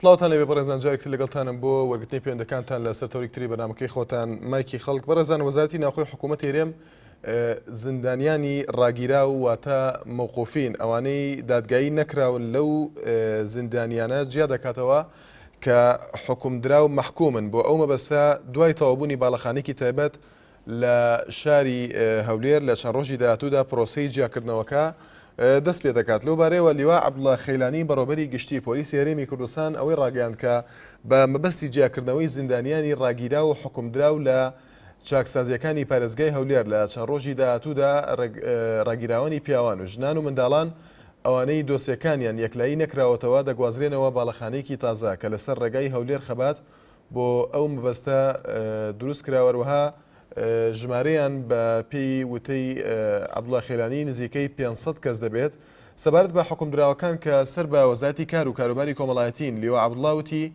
سڵاوتان لێبێ بەڕێزان جارێک تر لەگەڵتانم بۆ وەرگرتنی پەیوەندەکانتان لەسەر تەوەرێکی تری بەرنامەکەی خۆتان مایکی خەڵک بەڕێزان وەزارەتی ناوخۆی حکوومەتی هەرێم زیندانیانی ڕاگیراو واتە مەوقوفین ئەوانەی دادگایی نەکراون لەو زیندانیانە جیا دەکاتەوە کە حکومدراو مەحکومن بۆ ئەو مەبەستە دوای تەواوبوونی باڵەخانێکی تایبەت لە شاری هەولێر لە چەند ڕۆژی داهاتوودا پرۆسەی جیاکردنەوەکە دەست پێ دەکات. لەو بارەیەوە لیوا عەبدوڵا خەیلانی بەڕێوەبەری گشتیی پۆلیسی هەرێمی کوردستان ئەوەی ڕاگەیاند کە بە مەبەستی جیاکردنەوەی زیندانیانی ڕاگیراو و حوکمدراو لە چاکسازییەکانی پارێزگای هەولێر لە چەند ڕۆژی داهاتوودا ڕاگیراوانی پیاوان و ژنان و منداڵان ئەوانەی دۆسیەکانیان یەکلایی نەکراوەتەوە دەگوازرێنەوە باڵەخانەیەکی تازە کە لەسەر ڕێگای هەولێر خەبات بۆ ئەو مەبەستە دروست کراوە، هەروەها ژمارەیان بە پێی وتەی عەبدوڵا خێلانی نزیکەی 500 کەس دەبێت. سەبارەت بە حوکمدراوەکان کە سەر بە وەزارەتی کار و کاروباری کۆمەڵایەتین، لیوا عەبدوڵا وتی،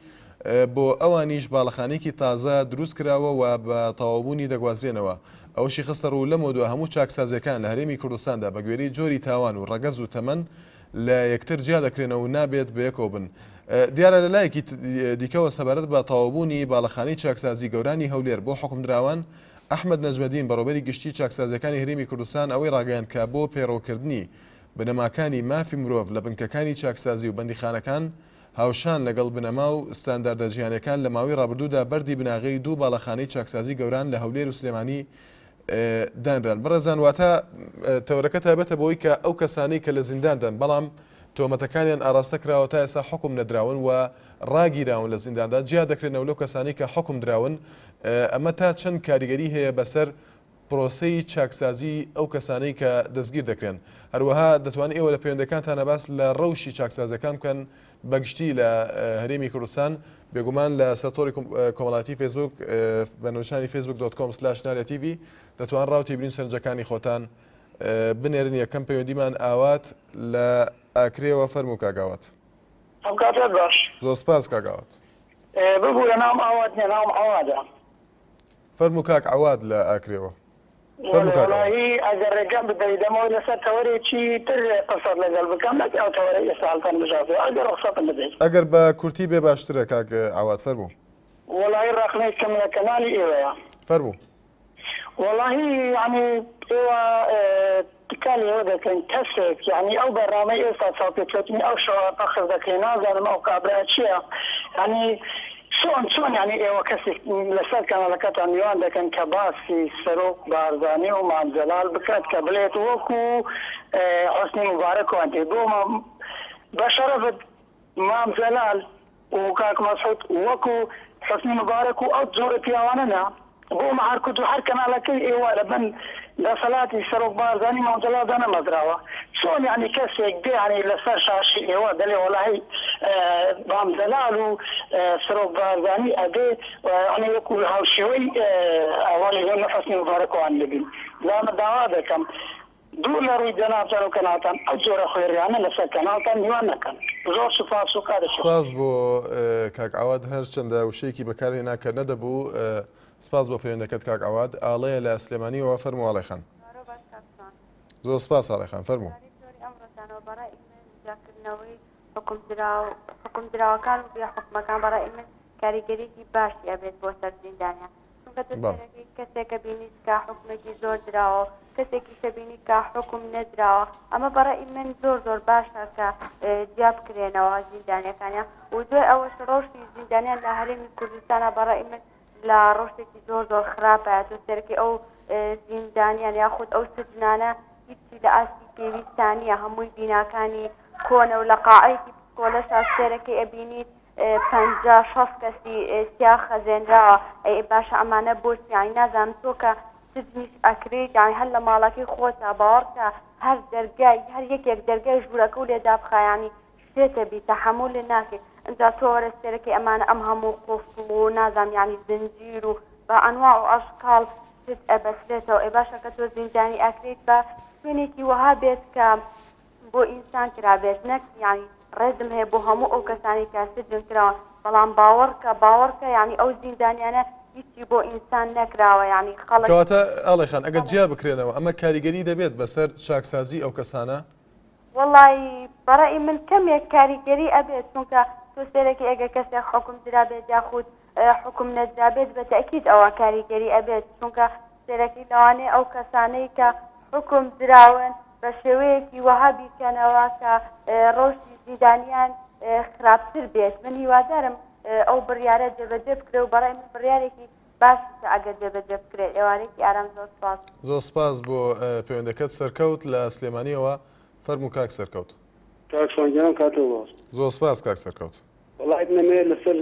بۆ ئەوانیش باڵەخانەیەکی تازە دروست کراوە و بە تەواوبوونی دەگوازرێنەوە. ئەوەشی خستەڕوو، لەمەودوا هەموو چاکسازییەکان لە هەرێمی کوردستاندا بە گوێرەی جۆری تاوان و ڕەگەز و تەمەن لە یەکتر جیا دەکرێنەوە و نابێت بەیەکەوە بن. دیارە لە لایەکی دیکەوە سەبارەت بە تەواوبوونی باڵەخانەی چاکسازی گەورانی هەولێر بۆ حوکمدراوان، ئەحمەد نەجمەدین بەڕێوەبەری گشتیی چاکسازییەکانی هەرێمی کوردستان ئەوەی ڕاگەیاند کە بۆ پەیڕەوکردنی بنەماکانی مافی مرۆڤ لە بنکەکانی چاکسازی و بەندیخانەکان هاوشان لەگەڵ بنەما و ستانداردە جیهانییەکان لە ماوەی ڕابردوودا بەردی بناغەی دوو باڵەخانەی چاکسازی گەوران لە هەولێر و سلێمانی دانران. بەڕێزان واتە تەوەرەکە تایبەتە بەوەی کە ئەو کەسانەی کە لە زینداندان بەڵام تۆمەتەکانیان ئاراستە کراوە تا ئێستا حوکم نەدراون و ڕاگیراون لە زینداندا جیا دەکرێنەوە لەو کەسانەی کە حوکم دراون ئەمە تا چەند کاریگەری هەیە بەسەر پرۆسەی چاکسازی ئەو کەسانەی کە دەستگیر دەکرێن هەروەها دەتوانن ئێوە لە پەیوەندەکانتانە باس لە ڕەوشی چاکسازەکان بکەن بەگشتی لە هەرێمی کوردستان بێگومان لە سەر تۆڕی کۆمەڵاتی فەیسبوک بە ناونیشانی Facebook dot com slash ناریا تیڤی دەتوان ڕاو تێبینی سەرنجەکانی خۆتان بنێرن یەکەم پەیوەندیمان ئاوات لە ئاکرێوە فەرموو کاک ئاوات. ئەم کاتەت باش. زۆر سپاس کاک ئاوات. ببورە ناوم ئاوات نیە ناوم عەوادە. فەرموو کاک عەواد لە ئاکرێوە. فەرموو کاک ئاوات. وەڵاهی ئەگەر ڕێگەم بدەی دەمەوێت لەسەر تەوەرێکی تر قسەت لەگەڵ بکەم نەک ئەو تەوەرەی ئێستا هەڵتان بژاردووە ئەگەر ڕوخسەتم بدەی. ئەگەر بە کورتی بێ باشترە کاک عەواد فەرموو. وەڵاهی ڕەخنەیەکم لە کەناڵی ئێوەیە. فەرموو. وەڵاهی یەعنی ئێوە تکا لێوە دەکەین کەسێک یەعنی ئەو بەرنامەی ئێستا چاوپێکەوتنی ئەو شەوە پەخش دەکرێ نازانم ئەو کابرا چیە یەعنی چۆن چۆن یەعنی ئێوە کەسێک لەسەر کەناڵەکەتان میوان دەکەن کە باسی سەرۆک بارزانی و مام جەلال بکات کە بڵێت وەکو حوسنی موبارەک وان بۆ مام بەشەرەفت مام جەلال و کاک مەسعود وەکو حوسنی موبارەک و ئەو جۆرە پیاوانە نا بۆ ئەمە هەر کورد و هەر کەنالەکەی ئێوە لە بن دەسەلاتی سەرۆک بارزانی مام جەلال دانەمەزراوە چۆن یانی کەسێک دێ یانی لەسەر شاشەی ئێوە دەلێ وەلاهی مام جەلال و سەرۆک بارزانی ئەبێ یانی وەکو هاوشێوەی ئەوانی حوسنی موبارەک وان لێبین جا من داوا دەکەم دوور لە ڕووی جەنابتان و کەناڵتان ئەو جۆرە خوێڕیانە لەسەر کەناڵتان میوان نەکەن. زۆر سوپاس و کاتێکی خۆش. سپاس بۆ کاک عەواد هەرچەندە وشەیەکی بەکار هێنا کە نەدەبوو سپاس بۆ پەیوەندەکەت کاک عەواد ئاڵەیە لە سلێمانیەوە فەرموو ئاڵێ خان. زۆر باش کاک جوان. زۆر سپاس ئاڵێ خان فەرموو. لەبارەی تۆری ئەمڕۆتانەوە بەڕای من جیاکردنەوەی حوکمدراو حوکمدراوەکان و بێ حوکمەکان بەڕای من کاریگەریەکی باشی ئەبێت بۆ سەر زیندانیان چونکە تۆ بەڵێ. سەیرەکەی کەسێکە بینیت کە حوکمێکی زۆر دراوە و کەسێکیشە بینی کە حوکم نەدراوە ئەمە بەڕەئی من زۆر زۆر باشە کە جیا بکرێنەوە زیندانیەکانیان و دوای ئەوەش ڕەوشی زیندانیان لە هەرێمی کوردستانە بەڕەئی من لە ڕەوشێکی زۆر زۆر خراپە تۆ سەیرەکەی ئەو زیندانیان یاخود ئەو سجنانە هیچی لە ئاستی پێویستا نییە هەمووی بیناکانی کۆنە و لە قاعەیەکی پسکۆلەشا سەیرەکەی ئەبینیت 50 60 کەسی تیا خەزێنراوە ئەی باشە ئەمانە بۆچی یانی نازانم تۆ کە سجنیش ئەکرێیت یانی هەر لە ماڵەکەی خۆتا باوەڕکە هەر دەرگای هەر یەکێک دەرگای ژوورەکە و لێ دابخا یانی شێتە بی تەحەمولی ناکەی ئینجا تۆ وەرە سێرەکەی ئەمانە ئەم هەموو قوفڵ و نازانم یانی زنجیر و بە ئەنواع و ئەشکاڵ شت ئەبەسرێتەوە ئێ باشە کە تۆ زیندانی ئەکرێیت بە شوێنێکی وەها بێت کە بۆ ئینسان کرابێت نەک یانی ڕێزم هەیە بۆ هەموو ئەو کەسانەی کە سجن کراون بەڵام باوەڕکە باوەڕکە یانی ئەو زیندانیانە هیچی بۆ ئینسان نەکراوە یانی خەڵک کەواتە ئاڵێ خان ئەگەر بەڵێ. جیا بکرێنەوە ئەمە کاریگەری دەبێت بەسەر چاکسازی ئەو کەسانە؟ وەڵایی بەڕەئی من کەمێک کاریگەری ئەبێت چونکە تۆ. تۆ سەیرەکەی ئەگەر کەسێک حوکم درابێت یاخود حوکم نەدرابێت بە تەئکید ئەوە کاریگەری ئەبێت چونکە سەیرەکەی لەوانەیە ئەو کەسانەی کە حوکم دراون بە شێوەیەکی وەها بیرکەنەوە کە ڕەوشی زیندانیان خراپتر بێت من هیوادارم ئەو بڕیارە جێبەجێ بکرێ و بەڕای من بڕیارێکی باشیشە ئەگەر جێبەجێ بکرێت ئێوارێکی ئارام زۆر سپاس. زۆر سپاس بۆ پەیوەندەکەت سەرکەوت لە سلێمانیەوە فەرموو کاک سەرکەوت. کاک شوان گیان کاتت باش. زۆر سپاس کاک سەرکەوت. وەڵا ئەمەوێ لەسەر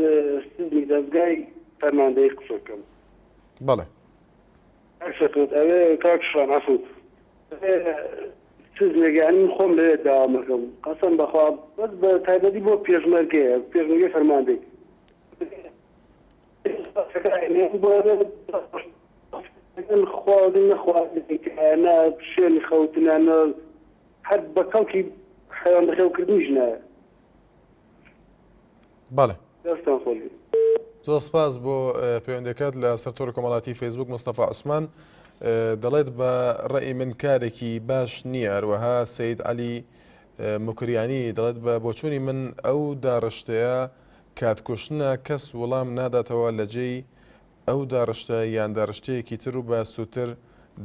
سزنی دەزگای فەرماندەیی قسە بکەم. بەڵێ. کاک سەرکەوت ئەوێ کاک شوان عەفو ئەوێ سزنێک یانی من خۆم لەوێ داوام ئەکەم قەسەم بەخوا بەس بە تایبەتی بۆ پێشمەرگەیە پێشمەرگەی فەرماندەی خواردن نەخواردنی تیایە نە شوێنی خەوتنە نە هەر بە کەڵکی حەیوان بەخێوکردنیش نایە. بەڵێ. دەستتان خۆش بێت. زۆر سپاس بۆ پەیوەندەکەت لە سەر تۆڕی کۆمەڵاتی فەیسبوک مستەفا عوسمان دەڵێت بە ڕەئی من کارێکی باش نییە هەروەها سید عەلی موکریانی دەڵێت بە بۆچوونی من ئەو داڕشتەیە کات کوشتنە کەس وڵام ناداتەوە لە جێی ئەو داڕشتە یان داڕشتەیەکی تر و بە سوودتر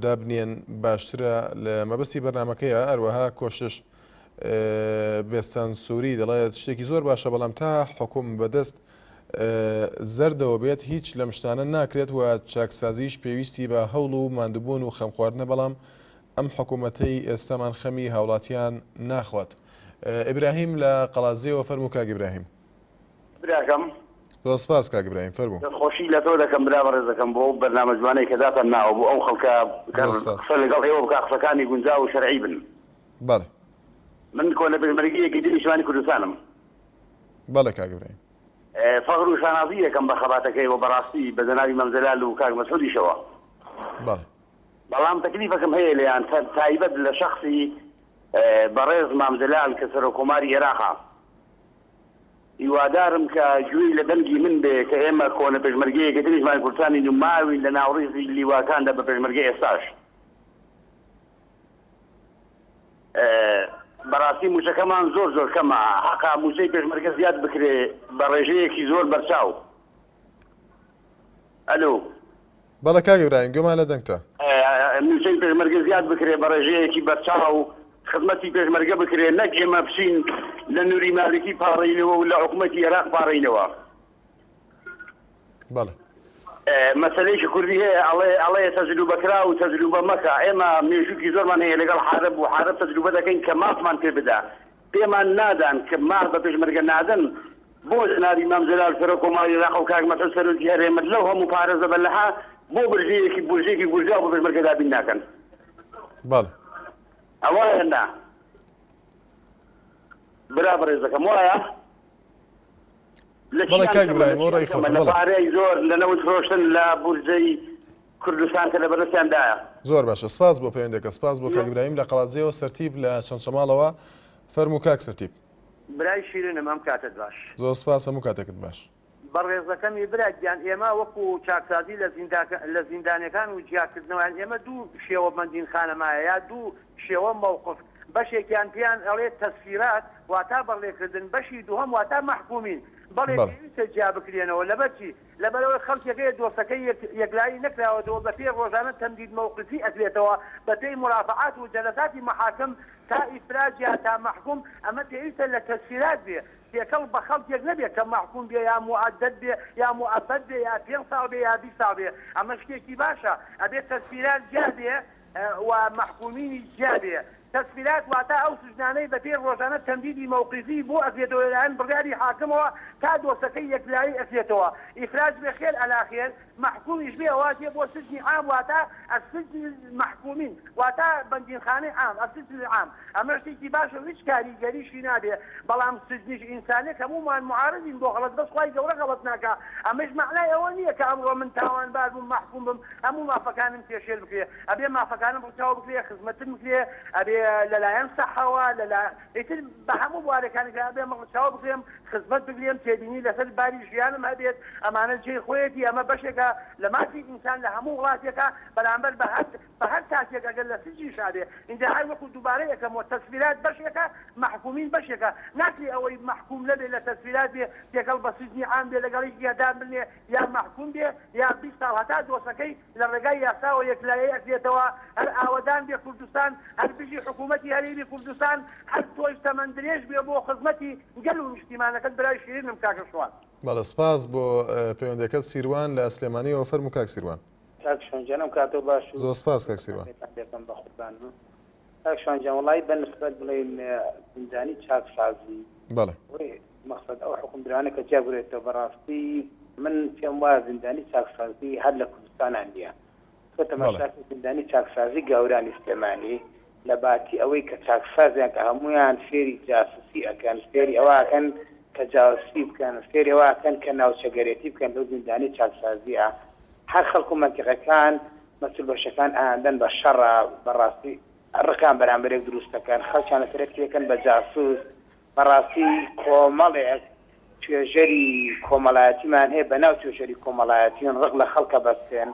دابنێن باشترە لە مەبەستی بەرنامەکەیە هەروەها کۆشش بێستان سووری دەڵێت شتێکی زۆر باشە بەڵام تا حکوم بەدەست زەردەوە بێت هیچ لەم شتانە ناکرێت و چاکسازیش پێویستی بە هەوڵ و ماندووبوون و خەمخواردنە بەڵام ئەم حکوومەتەی ئێستامان خەمی هاوڵاتیان ناخوات. ئیبراهیم لە قەڵادزێوە فەرموو کاک ئیبراهیم. براکەم. زۆر سپاس کاک ئیبراهیم فەرموو. دەستخۆشی لە تۆ دەکەم برا بەڕێزەکەم بۆ ئەو بەرنامە جوانەی کە داتان ناوە بۆ ئەو خەڵکە کە زۆر سپاس. قسە لەگەڵ ئێوە بکا قسەکانی گونجاو و شەرعی بن. بەڵێ. من کۆنە پێشمەرگەی یەکێتی نیشتمانی کوردستانم. بەڵێ کاک ئیبراهیم. فەخر و شانازی دەکەم بە خەباتەکەی و بەڕاستی بە جەنابی مام جەلال و کاک مەسعودیشەوە. بەڵێ. بەڵام تەکلیفەکم هەیە لێیان تایبەت لە شەخسی بەڕێز مام جەلال کە سەرۆک کۆماری ئێراقە. هیوادارم کە گوێی لە دەنگی من بێ کە ئێمە کۆنە پێشمەرگەی یەکێتی نیشتمانی کوردستانین و ماوین لە ناوڕیزی لیواکاندا بە پێشمەرگەی ئێستاش. بەڕاستی مووچەکەمان زۆر زۆر کەمە، حەقە مووچەی پێشمەرگە زیاد بکرێ بە ڕێژەیەکی زۆر بەرچاو. ئەلو. بەڵێ کاک ئیبراهیم گوێمان لە دەنگتە. مووچەی پێشمەرگە زیاد بکرێ بە ڕێژەیەکی بەرچاو خزمەتی پێشمەرگە بکرێ نەک ئێمە بچین لە نوری مالکی پاڕێینەوە و لە حکومەتی ئێراق پاڕێینەوە. بەڵێ. مەسەلەیەکی کوردی هەیە ئەڵێ ئەڵێ تەجروبە کراو و تەجروبە مەکە ئێمە مێژووکی زۆرمان هەیە لەگەڵ حارب و حارب تەجروبە دەکەین کە مافمان پێ بدا پێمان نادان کە ماف بە پێشمەرگە نادەن بۆ جەنابی مام جەلال سەرۆک کۆماری عێراق و کاک مەسعود سەرۆکی هەرێمت لەو هەموو پارە زەبەلەحە بۆ برژەیەکی بورژەیەکی گورجاو بۆ پێشمەرگە دابین ناکەن بەڵێ. ئەوە نا برا بەڕێزەکەم وایە؟ لە بەڵێ چیان کاک کەمە لە ئیبراهیم ئەوە چیان ڕای کەمە خۆتە لە بەڵێ. پارەی زۆر لە نەوت فرۆشتن لە بورجەی کوردستان کە لە بەردەستیان دایە. زۆر باشە سپاس بۆ پەیوەندەکە سپاس بۆ کاک ئیبراهیم لە قەڵادزێوە سەرتیپ لە چەمچەماڵەوە فەرموو کاک سەرتیپ. برای شیرینم ئەم کاتەت باش. زۆر سپاس هەموو کاتێکت باش. بەڕێزەکەمی برا گیان ئێمە وەکو چاکسازی لە لە زیندانەکان و جیاکردنەوەیان ئێمە دوو شێوە بەندینخانە مایە یا دوو شێوە مەوقف بەشێکیان پێیان ئەڵێ تەسفیرات واتا بەڕێکردن بەشی دووهەم واتا مەحکومین بەڵێ بەڵێ. پێویستە جیا بکرێنەوە لەبەر چی لەبەرئەوەی خەڵکێک هەیە دۆسەکەی یەک یەکلایی نەکراوەتەوە بەپێی ڕۆژانە تەمدید مەوقفی ئەکرێتەوە بەپێی مورافەعات و جەلەساتی مەحاکم تا ئیفراج یا تا مەحکوم ئەمە پێویستە لە تەسفیرات بێ تێکەڵ بە خەڵکێک نەبێ کە مەحکوم بێ یا موئەدەد بێ یا موئەبەد بێ یا پێنج ساڵ بێ یا 20 ساڵ بێ ئەمە شتێکی باشە ئەبێ تەسفیرات جیا بێ و مەحکومینیش جیا بێ تەسفیرات واتە ئەو سجنانەی بەپێی ڕۆژانە تەمدیدی مەوقیفی بۆ ئەکرێتەوە لەلایەن بڕیاری حاکمەوە تا دۆسەکەی یەکلایی ئەکرێتەوە ئیفراج بێ خێر ئەلا خێر مەحکومیش بێ ئەوا دێ بۆ سجنی عام واتە السجن المحکومین واتە بەندینخانەی عام السجن العام ئەمە شتێکی باشە و هیچ کاریگەریشی نابێ بەڵام سجنیش ئینسانێک هەموومان معارضین بۆ غەڵەت بەس خوای گەورە غەڵەت ناکا ئەمەش مەعنای ئەوە نییە کە ئەمڕۆ من تاوانبار بووم مەحکوم بم هەموو مافەکانم پێشێل بکرێ ئەبێ مافەکانم ڕچاو بکرێ خزمەتم بکرێ ئەبێ. لەلایەن سەحەوە لەلا ئیتر بە هەموو بوارەکانی کە ئەبێ من ڕچاو بکرێم خزمەت بکرێم تێبینی لەسەر باری ژیانم هەبێت ئەمانە جێی خۆیەتی ئەمە بەشێکە لە مافی ئینسان لە هەموو وڵاتێکا بەرامبەر بە هەر بە هەر تاکێک ئەگەر لە سجنیشا بێ ئینجا هەر وەکو دووبارە یەکەمەوە تەسفیرات بەشێکە مەحکومین بەشێکە ناکرێ ئەوەی مەحکوم نەبێ لە تەسفیرات بێ تێکەڵ بە سجنی عام بێ لەگەڵ یەکێکا دابنێ یا مەحکوم بێ یا 20 ساڵ هەتا دۆسەکەی لە ڕێگای یاساوە یەکلایی ئەکرێتەوە هەر ئاوەدان بێ کوردستان هەر بژی حکوومەتی هەرێمی کوردستان هەر تۆش تەمەن درێژ بێ بۆ خزمەتی گەل و نیشتیمانەکەت برای شیرینم کاکە شوان. بەڵێ سپاس بۆ پەیوەندیەکەت سیروان لە سلێمانیەوە فەرموو کاک سیروان. کاک شوان گیان ئەم کاتەو باش و زۆر سپاس کاک سیروان. پێتان دەکەم بە قوربانم کاک شوان گیان وەڵایی بە نسبەت بڵێین زیندانی چاکسازی بەڵێ. ئەوەی مەقسەد ئەو حوکمدرانە کە جیا بورێتەوە بەڕاستی من پێم وایە زیندانی چاکسازی هەر لە کوردستانا نییە تۆ بەڵێ. تەماشاکەی زیندانی چاکسازی گاورانی سلێمانی لە باتی ئەوەی کە چاکسازیان کە هەموویان فێری جاسوسی ئەکەن فێری ئەوە ئەکەن کە جاسوسی بکەن فێری ئەوە ئەکەن کە ناوچەگەرێتی بکەن لەو زیندانی چاکسازیە هەر خەڵک و مەنتیقەکان مەسول بەشەکان ئایاندەن بە شەڕە بەڕاستی ڕقیان بەرامبەر یەک دروست دەکەن خەڵکیان لەسەر یەک تێکەن بە جاسوس بەڕاستی کۆمەڵێک توێژەری کۆمەڵایەتیمان هەیە بەناو توێژەری کۆمەڵایەتین ڕق لە خەڵکە بەستێن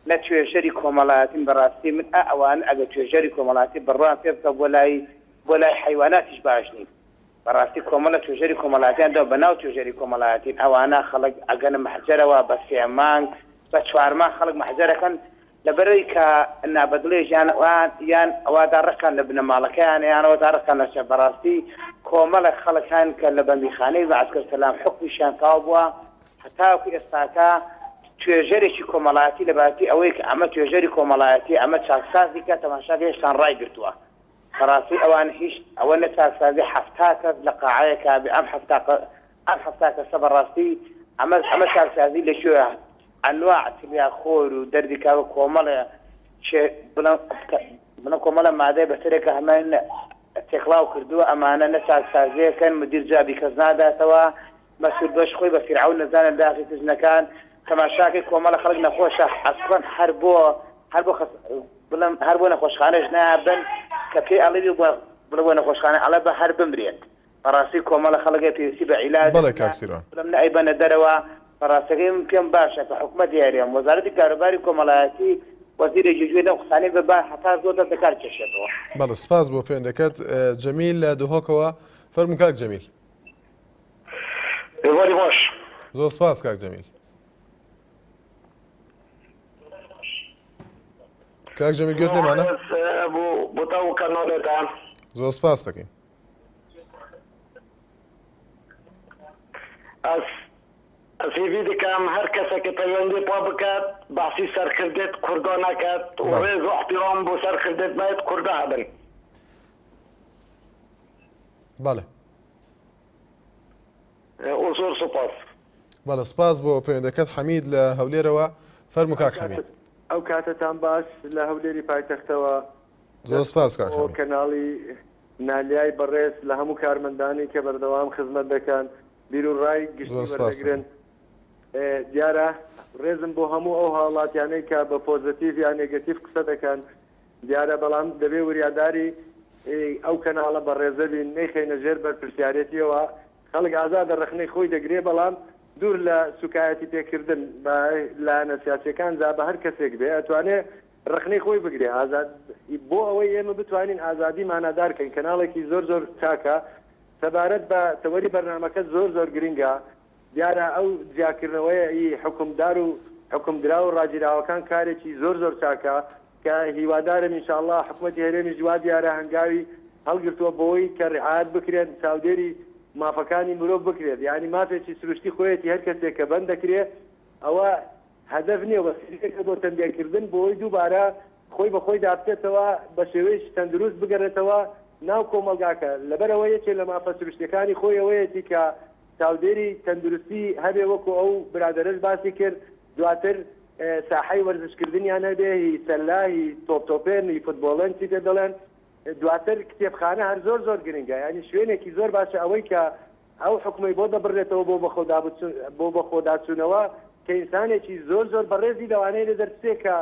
نە توێژەری کۆمەڵایەتین بەڕاستی من ئا ئەوانە ئەگەر توێژەری کۆمەڵاتی بڕوایان پێ بکە بۆ لای بۆ لای حەیواناتیش باش نین بەڕاستی کۆمەڵە توێژەری کۆمەڵایەتیان داوە بەناو توێژەری کۆمەڵایەتین ئەوانە خەڵک ئەگەنە مەحجەرەوە بە سێ مانگ بە چوار مانگ خەڵک مەحجەرەکەن لەبەرئەوەی کە نابەدڵی ژیان ئەوان یان ئەوەتا ڕقیان لە بنەماڵەکەیانە یان ئەوەتا ڕقیان لە چە بەڕاستی کۆمەڵێک خەڵک هەن کە لە بەندیخانەی مەعسکەر سەلام حوکمیشیان تەواو بووە هەتاوەکو ئێستاکە توێژەرێکی کۆمەڵایەتی لەباتی ئەوەی کە ئەمە توێژەری کۆمەڵایەتی ئەمە چاکسازی کە تەماشاکە هێشتان ڕایگرتووە بەڕاستی ئەوان هیچ ئەوە نە چاکسازی 70 کەس لە قاعەیەکا بێ ئەم 70 ئەم 70 کەسە بەڕاستی ئەمە ئەمە چاکسازی لە کوێ ئەنواع تلیاک خۆر و دەردی کاوە کۆمەڵێ چێ بڵێم بڵێم کۆمەڵە مادەی بەسەرێکە هەمان تێکڵاو کردووە ئەمانە نە چاکسازیەکەن مدیر جوابی کەس ناداتەوە مەسول بەش خۆی بە فیرعەون نەزانە داخی سجنەکان تەماشاکەی کۆمەڵە خەڵک نەخۆشە ئەسڵەن هەر بۆ هەر بۆ خەس بڵێم هەر بۆ نەخۆشخانەش نابن کە پێی ئەڵێ بۆ بڵێ بۆ نەخۆشخانە ئەڵێ بە هەر بمرێت بەڕاستی کۆمەڵە خەڵک هەیە پێویستی بە عیلاج بەڵێ کاک سیروان. بڵێم نە ئەیبەنە دەرەوە بەڕاستەکەی من پێم باشە کە حکومەتی هەرێم وەزارەتی کاروباری کۆمەڵایەتی وەزیرێکی گوێ لەم قسانەی بە با هەتا زۆر دەست لەکار کێشێتەوە. بەڵێ سپاس بۆ پەیوەندەکەت جەمیل لە دهۆکەوە فەرموو کاک جەمیل. ئێوارەی باش. زۆر سپاس کاک جەمیل. کاک جەمیل گوێت لێمانە؟ بۆ بۆ تاو کەناڵێتان. زۆر سپاس دەکەین. ئەز ئەز هێڤی دکەم هەر کەسە کە پەیوەندی پا بکات بەحسی سەرکردێت کوردا نەکات و بەڵێ. ڕێز و ئیحتیرام بۆ سەرکردێت مەیت کوردا هەبن. بەڵێ. و زۆر سوپاس. بەڵێ سپاس بۆ پەیوەندەکەت حەمید لە هەولێرەوە فەرموو کاک حەمید. ئەو کاتەتان باش لە هەولێری پایتەختەوە. زۆر سپاس کاک بۆ حەمید. کەناڵی نالیای بەڕێز لە هەموو کارمەندانی کە بەردەوام خزمەت دەکەن بیر و ڕای گشتی زۆر سپاس وەردەگرن دەکەم. دیارە ڕێزم بۆ هەموو ئەو هاوڵاتیانەی کە بە پۆزەتیڤ یا نێگەتیڤ قسە دەکەن دیارە بەڵام دەبێ وریاداری ئەو کەناڵە بەڕێزە بین نەیخەینە ژێر بەرپرسیارێتیەوە خەڵک ئازادە ڕەخنەی خۆی دەگرێ بەڵام دوور لە سوکایەتی پێکردن بە لایەنە سیاسیەکان جا بە هەر کەسێک بێ ئەتوانێ ڕەخنەی خۆی بگرێ ئازاد بۆ ئەوەی ئێمە بتوانین ئازادی مانادار کەین کەناڵێکی زۆر زۆر چاکە سەبارەت بە تەوەری بەرنامەکە زۆر زۆر گرنگە دیارە ئەو جیاکردنەوەیە ئی حوکمدار و حوکمدراو و ڕاگیراوەکان کارێکی زۆر زۆر چاکە کە هیوادارم ان شاء اللە حکومەتی هەرێمیش وا دیارە هەنگاوی هەڵگرتووە بۆی کە ڕعایەت بکرێن چاودێری مافەکانی مرۆڤ بکرێت یانی مافێکی سروشتی خۆیەتی هەر کەسێک کە بەند دەکرێ ئەوە هەدەف نیە وەسیلەیەکە بۆ تەنبیەکردن بۆی دووبارە خۆی بە خۆیدا بچێتەوە بە شێوەیەکی تەندروست بگەرێتەوە ناو کۆمەڵگاکە لەبەرئەوە یەکێ لە مافە سروشتیەکانی خۆی ئەوەیەتی کە چاودێری تەندروستی هەبێ وەکو ئەو برادەرەش باسی کرد دواتر ساحەی وەرزشکردنیان هەبێ هی سەلە هی تۆپ تۆپێن هی فوتبۆڵێن چی پێ دەڵێن دواتر کتێبخانە هەر زۆر زۆر گرنگە یانی شوێنێکی زۆر باشە ئەوەی کە ئەو حوکمەی بۆ دەبڕێتەوە بۆ بەخۆدا بۆ بەخۆداچوونەوە کە ئینسانێکی زۆر زۆر بەڕێزی لەوانەیە لێ دەربچێ کە.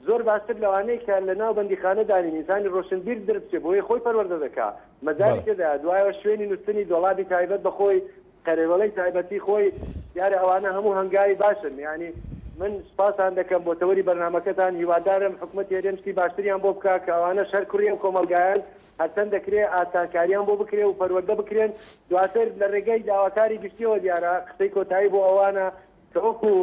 زۆر باشتر لەوانەی کە لە ناو بەندیخانە دانین ئینسانی ڕۆشنبیر دربچێ بۆیە خۆی پەروەردە دەکا مەجالی بەڵێ. تێدایە دوایەوە شوێنی نوستنی دۆڵابی تایبەت بە خۆی قەرەوێڵەی تایبەتی خۆی دیارە ئەوانە هەموو هەنگاوی باشن یانی من سوپاستان دەکەم بۆ تەوەری بەرنامەکەتان هیوادارم حکومەتی هەرێم شتی باشتریان بۆ بکا کە ئەوانەش هەر کوڕی ئەم کۆمەڵگایەن هەرچەند دەکرێ ئاسانکاریان بۆ بکرێ و پەروەردە بکرێن دواتر لە ڕێگەی داواکاری گشتیەوە دیارە قسەی کۆتایی بۆ ئەوانە کە وەکو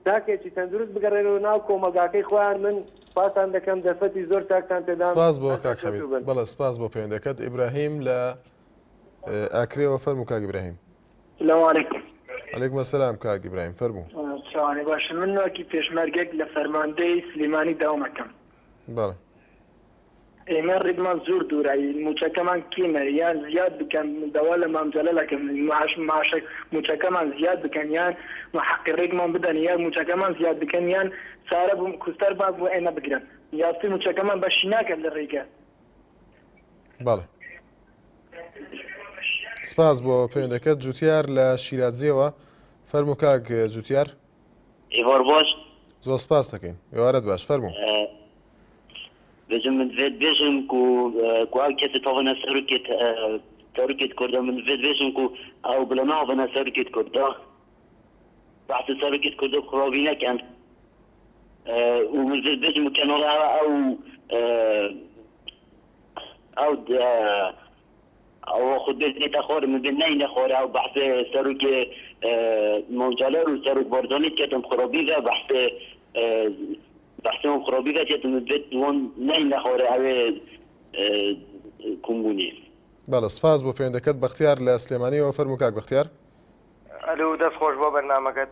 تاکێکی تەندروست بگەڕێنەوە ناو کۆمەڵگاکەی خۆیان من سوپاستان دەکەم دەرفەتی زۆر چاکتان پێدام سپاس بۆ هەر کاک حەمید سەرکەوتوو بن. بەڵێ سپاس بۆ پەیوەندەکەت ئیبراهیم لە ئاکرێوە فەرموو کاک ئیبراهیم. سلام علیکم. علیکم السلام کاک ئیبراهیم فەرموو. چاوانی باشن من وەکی پێشمەرگێک لە فەرماندەی سلیمانی داوام ئەکەم. بەڵێ. ئێمە ڕیگمان زۆر دوورە موچەکەمان کێمە یان زیاد بکەن داوا لە مام جەلال ئەکەم معاش معاشە موچەکەمان زیاد بکەن یان حەقی ڕێگمان بدەن یان موچەکەمان زیاد بکەن یان چارە بوم کوستەر با بۆ ئێمە بگرن یاستی موچەکەمان بەشی ناکەن لە ڕێگە. بەڵێ سپاس بۆ پەیوەندەکەت جوتیار لە شیرادزیەوە فەرموو کاک جوتیار. ئێوار باش. زۆر سپاس دەکەین ئێوارەت باش فەرموو. بێژم من دڤێت بێژم کو کو ئەو کەسێ تاڤنە سەرۆکێت سەرۆکێت کوردا من دڤێت بێژم کو ئەو بلە ناڤنە سەرۆکێت کوردا بەحسێ سەرۆکێت کوردا خرابی نەکەن و من دڤێت بێژم کەناڵ ئەو ئەو ئەو ئەوە خود بێت نێتە خۆر من بێت نەینە خۆر ئەو بەحسێ سەرۆکێ مام جەلال و سەرۆک بارزانی کەتم خرابی ڤە بەحسێ بەحسێ وان خرابی ڤە کەتم من بێت وان نەینە خۆرێ ئەوێ کومبوونێ. بەڵێ سپاس بۆ پەیوەندەکەت بەختیار لە سلێمانیەوە فەرموو کاک بەختیار. ئەلو دەست خۆش بۆ بەرنامەکەت.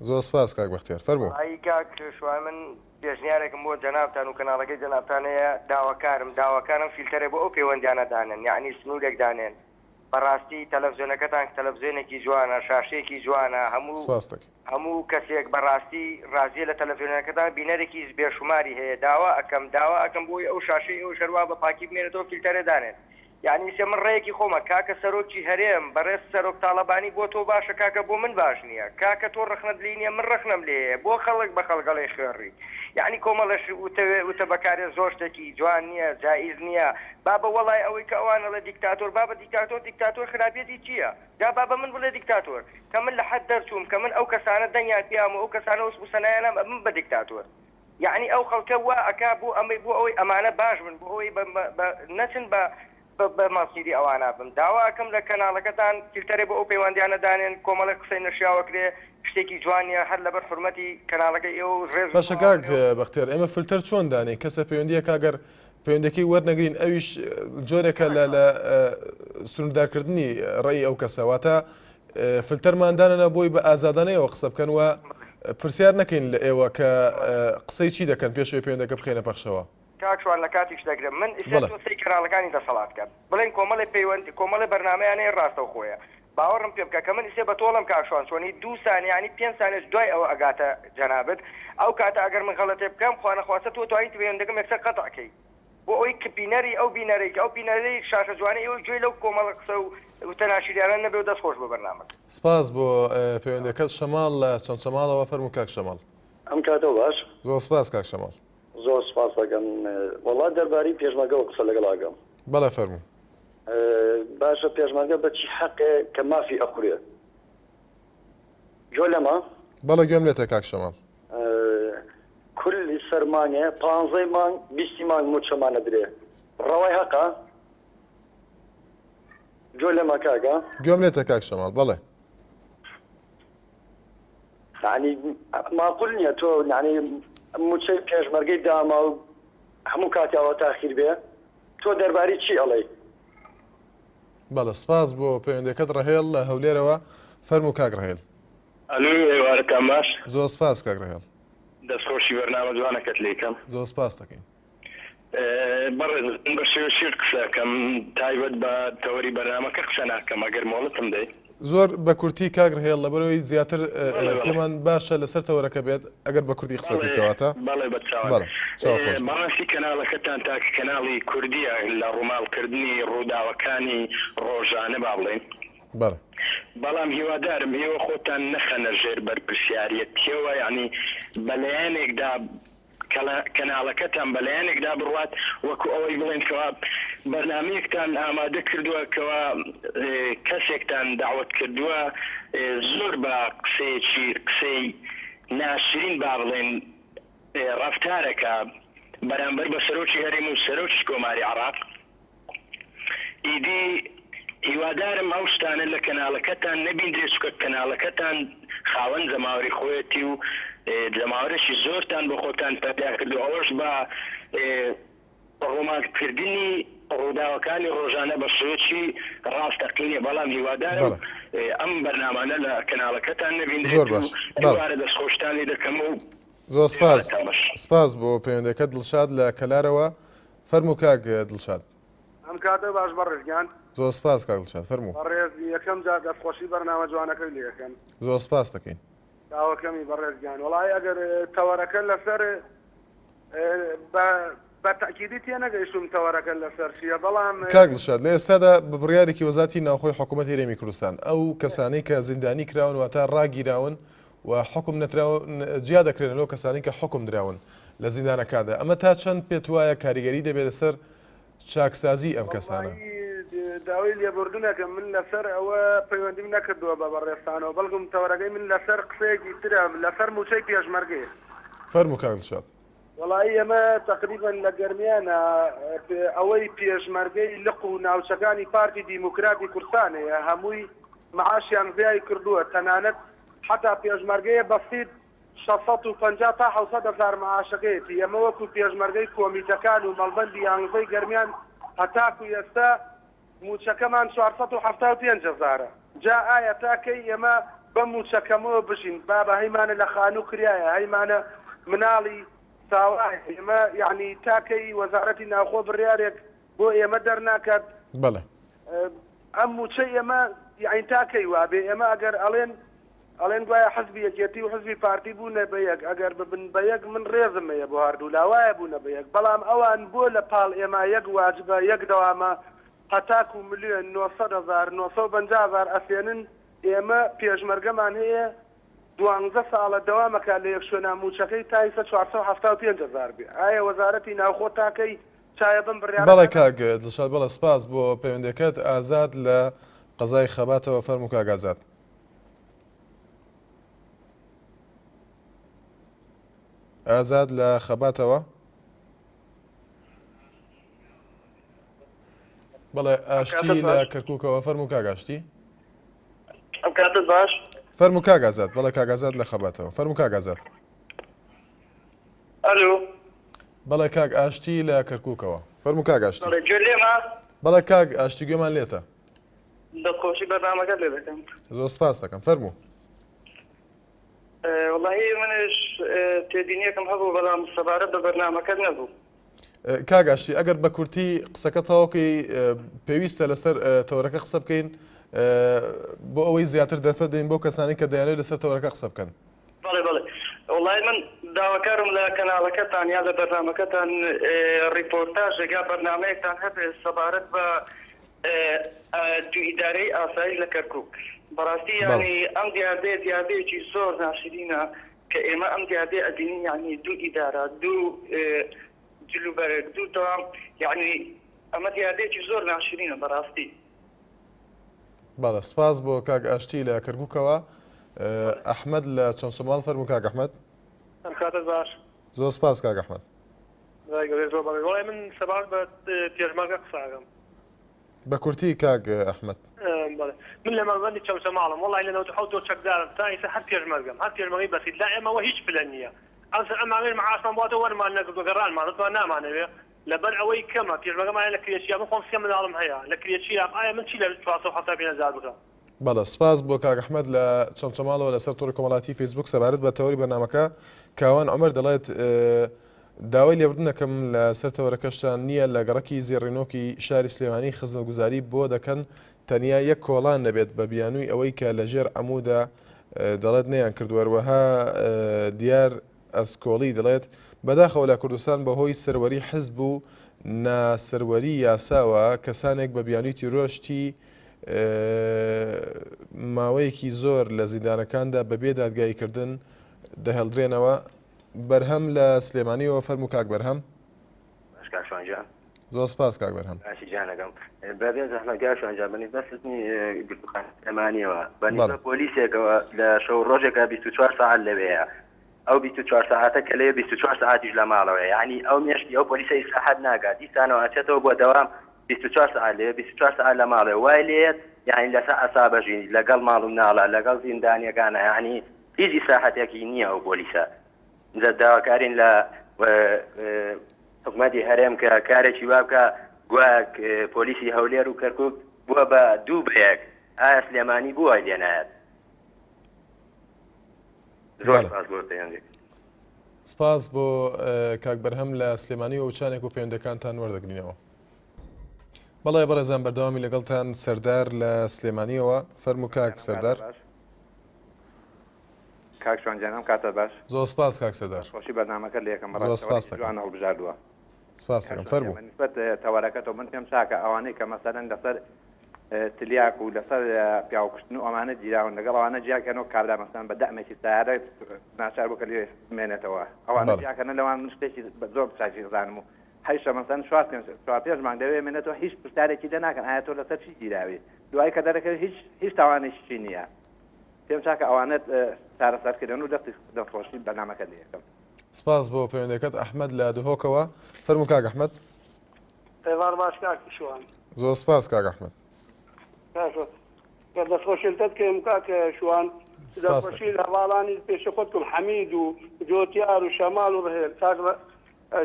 زۆر سپاس کاک بەختیار فەرموو. ئای کاک شوان من پێشنیارێکم بۆ جەنابتان و کەناڵەکەی جەنابتان هەیە داواکارم داواکارم فیلتەرێ بۆ ئەو پەیوەندیانە دانێن یەعنی سنورێک دانێن بەڕاستی تەلەفزیۆنەکەتان تەلەفزیۆنێکی جوانە شاشەیەکی جوانە هەموو سپاست دەکەین. هەموو کەسێک بەڕاستی ڕازیە لە تەلەفزیۆنەکەتان بینەرێکی بێشوماری هەیە داوا ئەکەم داوا ئەکەم بۆی ئەو شاشەی ئێوەش هەروا بە پاکی بمێنێتەوە فیلتەرێ دانێن یانی ئیسە من ڕێیەکی خۆمە کاکە سەرۆکی هەرێم بەڕێز سەرۆک تاڵەبانی بۆ تۆ باشە کاکە بۆ من باش نیە کاکە تۆ ڕەخنەت لێی نیە من ڕەخنەم لێ هەیە بۆ خەڵک بە خەڵک ئەڵێی خوێڕی یانی کۆمەڵێ ش وتە وتە بەکارێ زۆر شتێکی جوان نیە جائیز نیە بابە وەڵای ئەوەی کە ئەوان ئەڵێ دیکتاتۆر بابە دیکتاتۆر دیکتاتۆر خراپیەتی چیە جا با بە من بڵێ دیکتاتۆر کە من لە حەد دەرچووم کە من ئەو کەسانە دەنگیان پیام و ئەو کەسانە وسپ و سەنایانام ئەبم بە دیکتاتۆر یەعنی ئەو خەڵکە وا ئەکا بۆ ئەمەی بۆ ئەوەی ئەمانە باش بن بۆ ئەوەی بە بە نەچن بە بە بە مەسیری ئەوانە بن داوا ئەکەم لە کەناڵەکەتان فیلتەرێ بۆ ئەو پەیوەندیانە دانێن کۆمەڵێک قسەی نەشیاو ئەکرێ شتێکی جوان نیە هەر لەبەر حورمەتی کەناڵەکەی ئێوە و ڕێز و باشە سڵاوم کاک لێوە. بەختیار ئێمە فلتەر چۆن دانێین کەسە پەیوەندیەکە گەر پەیوەندیەکەی وەرنەگرین ئەویش جۆرێکە لە لە سنووردارکردنی ڕێی ئەو کەسە واتە فلتەرمان دانەنا بۆی بە ئازادانە ئێوە قسە بکەن و پرسیار نەکەین لە ئێوە کە قسەی چی دەکەن پێش ئەوەی پەیوەندەکە بخەینە پەخشەوە. کاک شوان لە کاتیش دەگرم من ئیستا تۆ سەی کەناڵەکانی دەسەڵات کە بڵێن کۆمەڵێ پەیوەند کۆمەڵێ بەرنامەیان هەیە ڕاستەوخۆیە باوەڕم پێ بکە کە من ئیسێ بە تۆڵەم کاک شوان چۆنی دوو سانیە یانی پێنج سانیەش دوای ئەوە ئەگاتە جەنابت ئەو کاتە ئەگەر من غەڵەتێ بکەم خوانەخواستە تۆ توانیت پەیوەندەکەم یەکسەر قەتع کەی بۆ ئەوەی کە بینەری ئەو بینەرەی کە ئەو بینەرەی شاشە جوانەی ئێوە گوێی لەو کۆمەڵە قسە و وتە ناشیریانە نەبێ و دەست خۆش بۆ بەرنامەکە. سپاس بۆ پەیوەندەکەت شەماڵ لە چەمچەماڵەوە فەرموو کاک شەماڵ. ئەم کاتەو باش. زۆر سپاس کاک شەماڵ. زۆر سپاس دەکەم وەڵا دەربارەی پێشمەرگەوە قسە لەگەڵ ئەکەم. بەڵێ فەرموو. باشە پێشمەرگە بە چی حەقێ کە مافی ئەخورێ؟ گۆ لەمە؟ بەڵێ گوێم لێتە کاک شەماڵ. کولی سەر مانگێ پانزەی مانگ بیستی مانگ موچەمان ئەدرێ ڕەوای هەقە؟ گۆ لەمە کاکە؟ گوێم لێتە کاک شەماڵ بەڵێ. یانی ماقول نیە تۆ یانی موچەی پێشمەرگەی داما و هەموو کاتی ئەوە تاخیر بێ تۆ دەرباری چی ئەڵێی؟ بەڵێ سپاس بۆ پەیوەندیەکەت ڕەهێڵ لە هەولێرەوە فەرموو کاک ڕەهێل. ئەلو ئێوارەتان باش. زۆر سپاس کاک ڕەهێڵ. دەست خۆشی بەرنامە جوانەکەت لێکەم. زۆر سپاست دەکەین. بەڕێز من بە شێوەی شیر قسە ئەکەم تایبەت بە تەوەری بەرنامەکە قسە ناکەم ئەگەر مۆڵەتم دەی. زۆر بە کورتی کاک ڕهێڵ لەبەرئەوەی زیاتر پێمان باشە لەسەر تەوەرەکە بێت ئەگەر بە کورتی قسە بکەی کەواتە بەڵێ بە چاوان بەڵێ چاو خۆش بێت. بەڕاستی کەناڵەکەتان تاکە کەناڵی کوردیە لە ڕووماڵ کردنی ڕووداوەکانی ڕۆژانە با بڵێین بەڵێ. بەڵام هیوادارم ئێوە خۆتان نەخەنە ژێر بەرپرسیاریەتیەوە یانی بە لایەنێکدا. کەناڵەکەتان بە لایەنێکدا بڕوات وەکو ئەوەی بڵێن کەوا بەرنامەیەکتان ئامادە کردووە کەوا کەسێکتان دەعوەت کردووە زۆر بە قسەیەکی قسەی ناشرین با بڵێن ڕەفتارەکە بەرامبەر بە سەرۆکی هەرێم و سەرۆکی کۆماری عێڕاق. ئیدی هیوادارم ئەو شتانە لە کەناڵەکەتان نەبیندرێت چونکە کەناڵەکەتان خاوەن جەماوەری خۆیەتی و جەماوەرێکی زۆرتان بۆ خۆتان پەیدا کردو ئەوەش بە ڕۆمانت کردنی ڕووداوەکانی ڕۆژانە بە شێوەیەکی ڕاستەقینە بەڵام هیوادارم ئەم بەرنامانە لە کەناڵەکەتان زۆر نەبیندرێت و باش بەڵێ. دووبارە دەستخۆشتان لێ دەکەم و زۆر سپاس ئێوارەتان باش. سپاس بۆ پەیوەندەکەت دڵشاد لە کەلارەوە فەرموو کاک دڵشاد. ئەم کاتە باش بەڕێز گیان. زۆر سپاس کاک دڵشاد فەرموو. بەڕێز یەکەم جار دەستخۆشی بەرنامە جوانەکەی لێ ئەکەم. زۆر سپاست دەکەین. چاوەکەمی بەڕێز گیان وەڵایی ئەگەر تەوەرەکە لەسەر بە بە تەئکیدی تێنەگەیشتووم تەوەرەکە لەسەر چییە بەڵام. کاک دڵشاد لە ئێستادا بە بڕیارێکی وەزارەتی ناوخۆی حکوومەتی هەرێمی کوردستان ئەو کەسانەی کە زیندانی کراون واتە ڕاگیراون و حوکم نەدراون جیا دەکرێنە لەو کەسانەی کە حوکم دراون لە زیندانەکاندا ئەمە تا چەند پێت وایە کاریگەری دەبێت لەسەر چاکسازی ئەم کەسانە؟ وەڵایی داوای لێبوردن ئەکەم من لەسەر ئەوە پەیوەندیم نەکردووە بە بەڕێزتانەوە بەڵکم تەوەرەکەی من لەسەر قسەیەکی ترە لەسەر موچەی پێشمەرگەیە. فەرموو کاک دڵشاد. وەڵایی ئێمە تەقریبەن لە گەرمیانا ئەوەی پێشمەرگەی لق و ناوچەکانی پارتی دیموکراتی کوردستان هەیە هەمووی معاشیان زیای کردووە تەنانەت حەتا پێشمەرگەیە بەسیت 650 تا 700 هەزار معاشەکەیەتی ئێمە وەکو پێشمەرگەی کۆمیتەکان و مەڵبەندی یانزەی گەرمیان هەتاکو ئێستا مووچەکەمان 475 هەزارە جا ئایا تا کەی ئێمە بەم مووچە کەمەوە بژین بابە هەیمانە لە خانوو کریایە هەیمانە مناڵی ساوایە ئێمە یەعنی تا کەی وەزارەتی ناوخۆ بڕیارێک بۆ ئێمە دەرناکات بەڵێ. ئەم مووچەی ئێمە یەعنی تا کەی وابێ ئێمە ئەگەر ئەڵێن ئەڵێن گوایە حزبی یەکێتی و حزبی پارتی بوونە بە یەک ئەگەر ببن بە یەک من ڕێزم هەیە بۆ هەردوولا وایە بوونە بە یەک بەڵام ئەوان بۆ لە پاڵ ئێمە یەک واجبە یەک دەوامە هەتاکو ملیۆن 900 هەزار 950 هەزار ئەسێنن ئێمە پێشمەرگەمان هەیە دوانزە ساڵە دەوام ئەکات لە یەک شوێنا مووچەکەی تا ئیستا 475 هەزار بێ ئایا وەزارەتی ناوخۆ تاکەی چایە بەم بڕیارە بەڵێ دەدات؟ کاک دڵشاد بەڵێ سپاس بۆ پەیوەندیەکەت ئازاد لە قەزای خەباتەوە فەرموو کاک ئازاد. ئازاد لە خەباتەوە. بەڵێ ئاشتی لە کەرکووکەوە فەرموو کاک ئاشتی. ئەم کاتت باش. فەرموو کاک ئازاد بەڵێ کاک ئازاد لە خەباتەوە فەرموو کاک ئازاد. ئەلو. بەڵێ کاک ئاشتی لە کەرکووکەوە فەرموو کاک ئاشتی. بەڵێ گوێ لێمە؟ بەڵێ کاک ئاشتی گوێمان لێتە. دەستخۆشی بەرنامەکەت لێ دەکەم. زۆر سپاس دەکەم فەرموو. وەڵاهی منش تێبینیەکم هەبوو بەڵام سەبارەت بە بەرنامەکەت نەبوو. کاک ئاشتی ئەگەر بە کورتی قسەکە تەواوکەی پێویستە لەسەر تەوەرەکە قسە بکەین بۆ ئەوەی زیاتر دەرفەت دەین بۆ کەسانی کە دەیانەوێت لەسەر تەوەرەکە قسە بکەن. بەڵێ بەڵێ وەڵای من داواکارم لە کەناڵەکەتان یا لە بەرنامەکەتان ڕیپۆرتاژێک یا بەرنامەیەکتان هەبێ سەبارەت بە دوو ئیدارەی ئاسایش لە کەرکوک بەڕاستی بەڵێ. یانی ئەم دیاردەیە دیاردەیەکی زۆر ناشرینە کە ئێمە ئەم دیاردەیە ئەبینین یانی دوو ئیدارە دوو جلوبەرگ دوو تەوام یانی ئەمە دیاردەیەکی زۆر ناشرینە بەڕاستی. بەڵێ سپاس بۆ کاک ئاشتی لە کەرکوکەوە. ئەحمەد لە چەمچەماڵ فەرموو کاک ئەحمەد. ئەم کاتەت باش. زۆر سپاس کاک ئەحمەد. خوای گەورەی زۆر بەڕێز وەڵای من سەبارەت بە پێشمەرگە قسە ئەکەم. بە کورتی کاک ئەحمەد. بەڵێ من لە مەڵبەندی چەمچەماڵم وەڵای لە 97 تۆ چەکدارم تا ئیستا هەر پێشمەرگەم هەر پێشمەرگەی بەسیت لا ئێمەوە هیچ پلە نییە ئەمسەر ئەم مانگەش معاشمان بواتەوە وەرمان نەگرتووە گەڕانمان وتمان نامانەوێ لەبەر ئەوەی کەمە پێشمەرگەمان هەیە لە کرێچیە من خۆم سێ مناڵم هەیە لە کرێچیام ئایا من چی لە 475 هەزار بکەم. بەڵێ سپاس بۆ کاک ئەحمەد لە چەمچەماڵەوە لەسەر تۆڕی کۆمەڵاتی فەیسبوک سەبارەت بە تەوەری بەرنامەکە کاوان عومەر دەڵێت داوای لێبوردن دەکەم لە سەر تەوەرەکەشتان نییە لە گەڕەکی زێڕینۆکی شاری سلێمانی خزمەتگوزاری بۆ دەکەن تەنیا یەک کۆڵان نەبێت بە بیانووی ئەوەی کە لە ژێر عەمودا دەڵێت نەیان کردووە هەروەها دیار ئەسکۆڵی دەڵێت بەداخەوە لە کوردستان بەهۆی سەروەری حزب و ناسەروەری یاساوە کەسانێک بە بیانووی تیرۆرشتی ماوەیەکی زۆر لە زیندانەکاندا بەبێ دادگاییکردن دەهێڵدرێنەوە. بەرهەم لە سلێمانیەوە فەرموو کاک بەرهەم. باش کاک شوان گیان. زۆر سپاس کاک بەرهەم. باشی گیانەکەم بەبێ زەحمەت کاک شوان گیان بەنیسبەت سیستمی گرتوخانەی سلێمانیەوە بەنیسبەت پۆلیسێکەوە لە شەو ڕۆژێکا 24 سەعات لەوێیە ئەو 24 سەعاتە کە لەوێ 24 سەعاتیش لە ماڵەوەیە یعنی ئەو مێشکی ئەو پۆلیسە ئیسراحەت ناکات دیسانەوە ئەچێتەوە بۆ دەوام 24 سەعات لەوێ 24 سەعات لە ماڵێ وای لێیەت یعنی لەسەر عەسابە ژین لەگەڵ ماڵ و مناڵە لەگەڵ زیندانیەکانە یعنی هیچ ئیسراحەتێکی نییە ئەو پۆلیسە جا داواکارین لە حکومەتی هەرێم کە کارێکی وا بکا گوایە پۆلیسی هەولێر و کەرکوک بووە بە دوو بە یەک ئایا سلێمانی بۆ وای لێ نایەت؟ زۆر سپاس بۆ پەیوەندی. سپاس بۆ کاک بەرهەم لە سلێمانی و وچانێک و پەیوەندەکانتان وەردەگرینەوە. بەڵێ بەڕێزان بەردەوامی لەگەڵتان سەردار لە سلێمانیەوە فەرموو کاک سەردار. کاک شوان گیان ئەم کاتەت باش. زۆر سپاس کاک سەردار. خۆشی بەرنامەکەت لە یەکەم زۆر سپاس ڕاستەوە جوان هەڵبژاردووە. سپاس دەکەم فەرموو. بە نیسبەت تەوەرەکەتەوە من پێم چاکە ئەوانەی کە مەسەلەن لەسەر تلیاک و لەسەر پیاوکوشتن و ئەمانە گیراون لەگەڵ ئەوانە جیاکەنەوە کابرا مەسەلەن بە دەعمێکی سەیارە ناچار بوو کە لێ بمێنێتەوە ئەوانە جیاکەنە لەوان من شتێکی زۆر چاکی زانم و هەیشە مەسەلەن چوار پێنج چوار پێنج مانگ لەوێ مێنێتەوە هیچ پرسیارێکی لێ ناکەن ئایا تۆ لەسەر چی گیراوی دوایی کە دەرەکەوێت هیچ هیچ تاوانێکی نییە پێم چاکە ئەوانەت چارەسەر کرێن و دەستی دەستخۆشی بەرنامەکەت لێ ئەکەم. سپاس بۆ پەیوەندەکەت ئەحمەد لە دهۆکەوە فەرموو کاک ئەحمەد. ئێوار باش کاک شوان. زۆر سپاس کاک ئەحمەد. کاک دەستخۆشی لەت کەم کاک شوان دەستخۆشی لە هەواڵانی پێشی خۆت کەم حەمید و جۆتیار و شەماڵ و ڕهێل کاک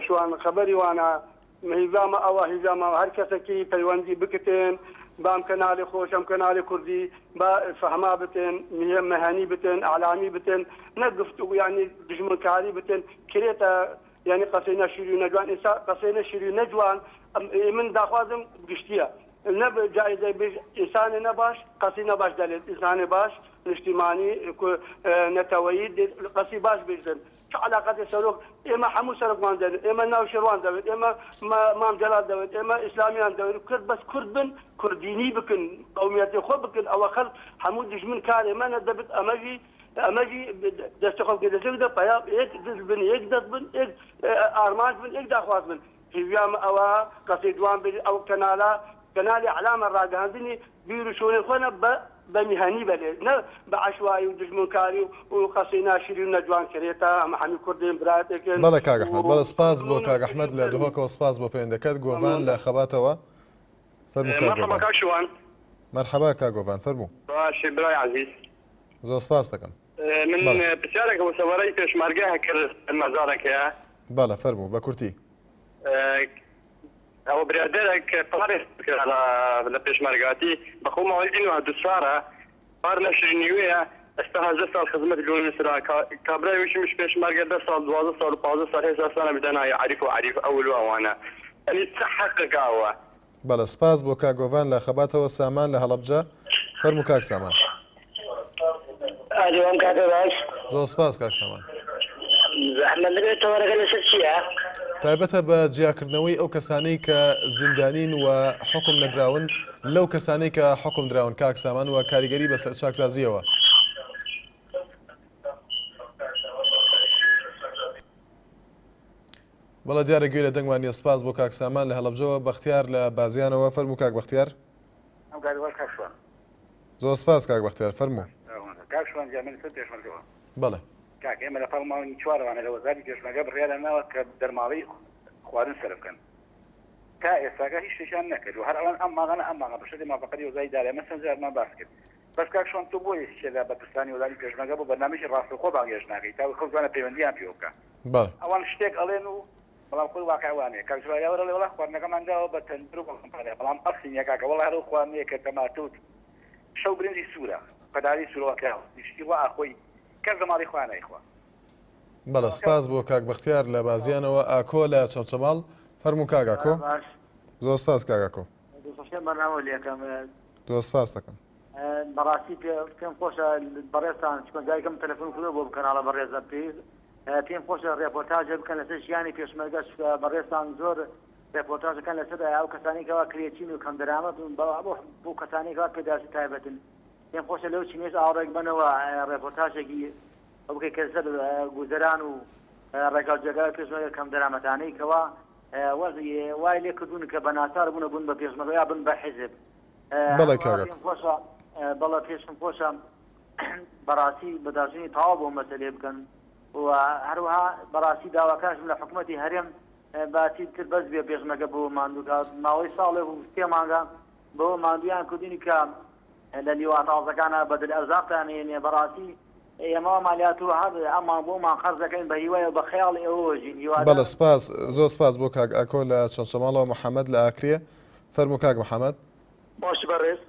شوان خەبەری وانە هیڤامە ئەوە هیڤامە هەر کەسەکی پەیوەندی بکتێن بام کەنالی خۆش ئەم کەنالی کوردی با فەهما بتێن میە مەهەنی بتێن ئەعلامی بتێن نە گفتوگو یانی دژمنکاری بتێن کرێتە یانی قەسەی نەشیری و نەجوان ئینسا قەسەی نەشیری و نەجوان من داخوازم گشتیە نە جایزە بژ ئینسانێ نەباش قەسی نەباش دەلێت ئینسانێ باش نیشتیمانی نەتەوەیی قەسی باش بژدن چ عەلاقەتێ سەرۆک ئێمە حەموو سەرۆکمان دەوێت ئێمە ناوشێروان دەوێت ئێمە مام جەلال دەوێت ئێمە ئیسلامیان دەوێت کورد بەس کورد بن کوردینی بکن قومیەتی خۆ بکن ئەوە خەڵک حەموو دژمن کارێ مەنە دەبت ئەمەژی ئەمەژی دەستی خۆ بکەن دەستی دە پیا یەک دل بن یەک دەست بن یەک ئارمانج بن یەک داخواز بن هیویام ئەوە قەسەی جوان بێت ئەو کەنالە کەنالی ئەعلامە ڕاگەهاندنی بیر و شۆنی خۆنە بە بە میهەنی بەلێ نە بە عەشوایی و دوژمنکاری و قەسەی ناشرین و نەجوان کرێتە ئەمە هەمی کوردین برایەتێکن بەڵێ کاک ئەحمەد و بەڵێ سپاس بۆ مەمنون و کاک ئەحمەد شیرین لە فەرموو. دهۆکەوە سپاس بۆ پەیوەندەکەت گۆڤان مەمنون لە خەباتەوە فەرموو کاک مەرحەبا گۆڤان. کاک شوان. مەرحەبا کاک گۆڤان فەرموو. باشی برای عەزیز. زۆر سپاس دەکەم. من بەڵێ. پرسیارێکم بۆ سەبارەی پێشمەرگە هەکرد مەزارێک هەیە. بەڵێ فەرموو بە کورتی. ئەوە برادەرەک پارێ کرا لە پێشمەرگاتی بەخۆ ماوەی ئینوە دوسارە پار نەشری نیوەیە ئێستا 18 ساڵ خزمەت لۆ نووسرا کابرای وشمش پێشمەرگە دە ساڵ 12 ساڵ و 15 ساڵ هێستا سانە بدەنایە عەریف و عەریف ئەول و ئەوانە ئەنی چ حەقێک ئەوە بەڵێ سپاس بۆ کاک گۆڤان لە خەباتەوە سامان لە هەڵەبجە فەرموو کاک سامان. ئەلۆ ئەم کاتە باش. زۆر سپاس کاک سامان. زەحمەت نەبێت تەوەرەکە لەسەر چییە؟ تایبەتە بە جیاکردنەوەی ئەو کەسانەی کە زیندانین و حوکم نەدراون لەو کەسانەی کە حوکم دراون کاک سامان و کاریگەری بەسەر چاکسازییەوە. بەڵێ دیارە گوێ لە دەنگمان نیە سپاس بۆ کاک سامان لە هەڵەبجەوە بەختیار لە بازیانەوە فەرموو کاک بەختیار. ئەم کاتە باش کاک شوان. زۆر سپاس کاک بەختیار فەرموو. کاک شوان گیان من لەسەر پێشمەرگەوە. بەڵێ. کاک ئێمە لە پاڵ مانگی چوارەوانە لە وەزارەتی پێشمەرگە بڕیاریان ناوە کە دەرماڵەی خواردن سەرف بکەن تا ئێستاکە هیچ شتێکیان نەکردوە هەر ئەڵێن ئەم مانگانە ئەم مانگە بە شەرتی مافەقەتی وەزاری دارایی ئەمە چەند جارمان باس کرد بەس کاک شوان تۆ بۆ یەکێ لە بەرپرسانی وەزارەتی پێشمەرگە بۆ بەرنامەیەکی ڕاستەوخۆ بانگهێشت ناکەی تا خەڵک بتوانێت پەیوەندیان پێوە بکا بەڵێ. ئەوان شتێک ئەڵێن و بەڵام خۆی واقع وانیە کاک جوڵا یاوەر ئەڵێ وەڵا خواردنەکەمان داوە بە تەندر و بە کۆمپانیا بەڵام ئەسڵی نیە کاکە وەڵا هەر ئەو خواردنەیە کە تەماتە و شەو برنجی سوورە پەداری سوورەوە کراوە شتی وا ئەخۆی کەس لە ماڵی خۆیان نایخوا. بەڵێ سپاس بۆ کاک بەختیار لە بازیانەوە ئاکۆ لە چەمچەماڵ فەرموو کاک ئاکۆ. زۆر سپاس کاک ئاکۆ. دڵخۆشیم بەرنامەو لێکەم. زۆر سپاس دەکەم. بەڕاستی پێم خۆشە بەڕێزتان چونکە دایکم تەلەفۆن کردووە بۆ کەناڵە بەڕێزە پێویست پێم خۆشە ڕێپۆرتاجێ بکەن لەسەر ژیانی پێشمەرگە چونکە بەڕێزتان زۆر ڕێپۆرتاجەکان لەسەر ئەو کەسانی کەوا کرێچین و کەم دەرامەتن بۆ کەسانی کەوا پێداویستی تایبەتن پێم خۆشە لەو چینەش ئاوڕێک بەنەوە ڕێپۆرتاجێکی بکەی کە لەسەر گوزەران و. ڕێگا و جێگای پێشمەرگە کەم دەرامەتانەی کەوا وەزعی وای لێ کردوون کە بە ناچار بوونە بوون بە پێشمەرگە یا بن بە حیزب. بەڵێ هەروەها کاک ئاکۆ. پێم خۆشە بەڵێ پێشم خۆشە بەڕاستی بەداچوونی تەواو بۆ مەسەلەیە بکەن و هەروەها بەڕاستی داواکاشم لە حکومەتی هەرێم با چیتر بەس بێ پێشمەرگە بەوە ماندوو کە ماوەی ساڵێک و سێ مانگە بەوە ماندوویان کردوونی کە لە لیوا تازەکانە بەدل ئەرزاقتان هێنێ بەڕاستی ئێمە وامان لێهاتووە هەر ئەم مانگ بۆ مانگ قەرز دەکەین بە هیوای و بە خەیاڵی ئێوەوە ژین بەڵێ هیوادارم سپاس زۆر سپاس بۆ کاک ئاکۆ لە چەمچەماڵەوە محەمەد لە ئاکرێ فەرموو کاک محەمەد. باشی بەڕێز.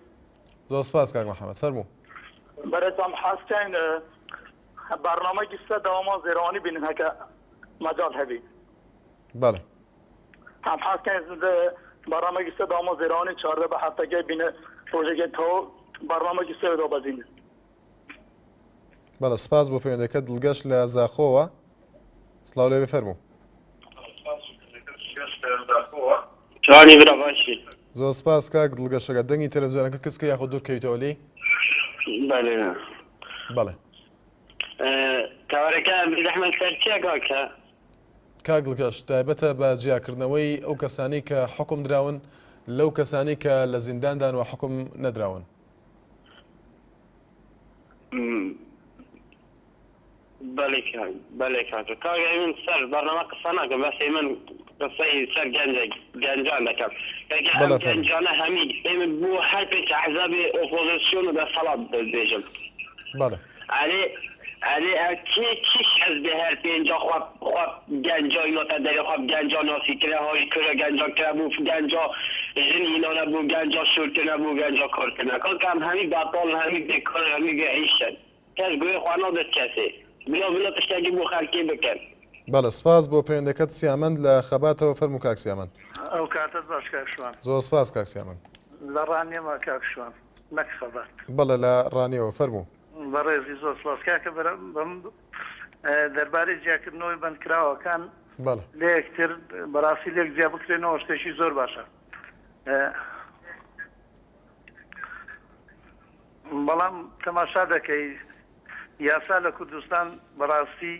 زۆر سپاس کاک محەمەد فەرموو. بەڕێز ئەم حەزکەین بەرنامەیەکی سەر دەوامان زێرەوانی بینن هەکە مەجال هەبی. بەڵێ. ئەم حەزکەین بەرنامەیەکی سەر دەوامان زێرەوانی 14 بە هەفتەکەی بینە ڕۆژێکی تەواو بەرنامەیەکی سەر دابەزینن. بەڵێ سپاس بۆ پەیوەندەکەت دڵگەش لە زاخۆوە سڵاو لێبێ فەرموو. چۆنی برا باشی؟ زۆر سپاس کاک دڵگەشەکە دەنگی تەلەڤزیۆنەکە کز کە یاخود دوور کەویتەوە لێی. بەڵێ. بەڵێ. تەوەرەکە بێزەحمەت سەر چیە کاکە؟ کاک دڵکەش تایبەتە بە جیاکردنەوەی ئەو کەسانەی کە حوکم دراون لەو کەسانەی کە لە زینداندان و حوکم نەدراون. بەلی کاک بەلێ کاکە کاک ئەی من سەر بەرنامە قسە ناکەم بەس ئەی من قسەی سەر گەنجە گەنجان دەکەم کاکە ئەم بەڵێ فەرموو. گەنجانە هەمی ئەی من بۆ هەر پێنج ئەحزابی ئۆپۆزسیۆن و دەسەڵات دەبێژم بەڵێ. ئەرێ ئەرێ ئە کێ کیش حزبێ هەر پێنجا خوا خوا گەنجای ناتە دەرێ خوا گەنجا ناسی کرا هاوی کرا گەنجا کرا بوو گەنجا ژن هینانە بوو گەنجا شور کرنە بوو گەنجا کار کرنە کاکە ئەم هەمی بەتاڵن هەمی بێکارن هەمی بێ ئیشن کەس گوێ خوا نادەت کەسێ بلا بلا تشتەکی بۆ خەلکێ بکەن. بەڵێ سپاس بۆ پەیوەندەکەت سیامەند لە خەباتەوە فەرموو کاک سیامەند. ئەو کاتەت باش کاک شوان. زۆر سپاس کاک سیامەند. لە ڕانیەمە کاک شوان نەک خەبات. بەڵێ لە ڕانیەوە فەرموو. بەڕێزی زۆر سپاس کاکە برام بەم دەربارەی جیاکردنەوەی بەندکراوەکان بەڵێ. لەیەکتر بەڕاستی لێک جیا بکرێنەوە شتێکی زۆر باشە بەڵام تەماشا دەکەی یاسا لە کوردستان بەڕاستی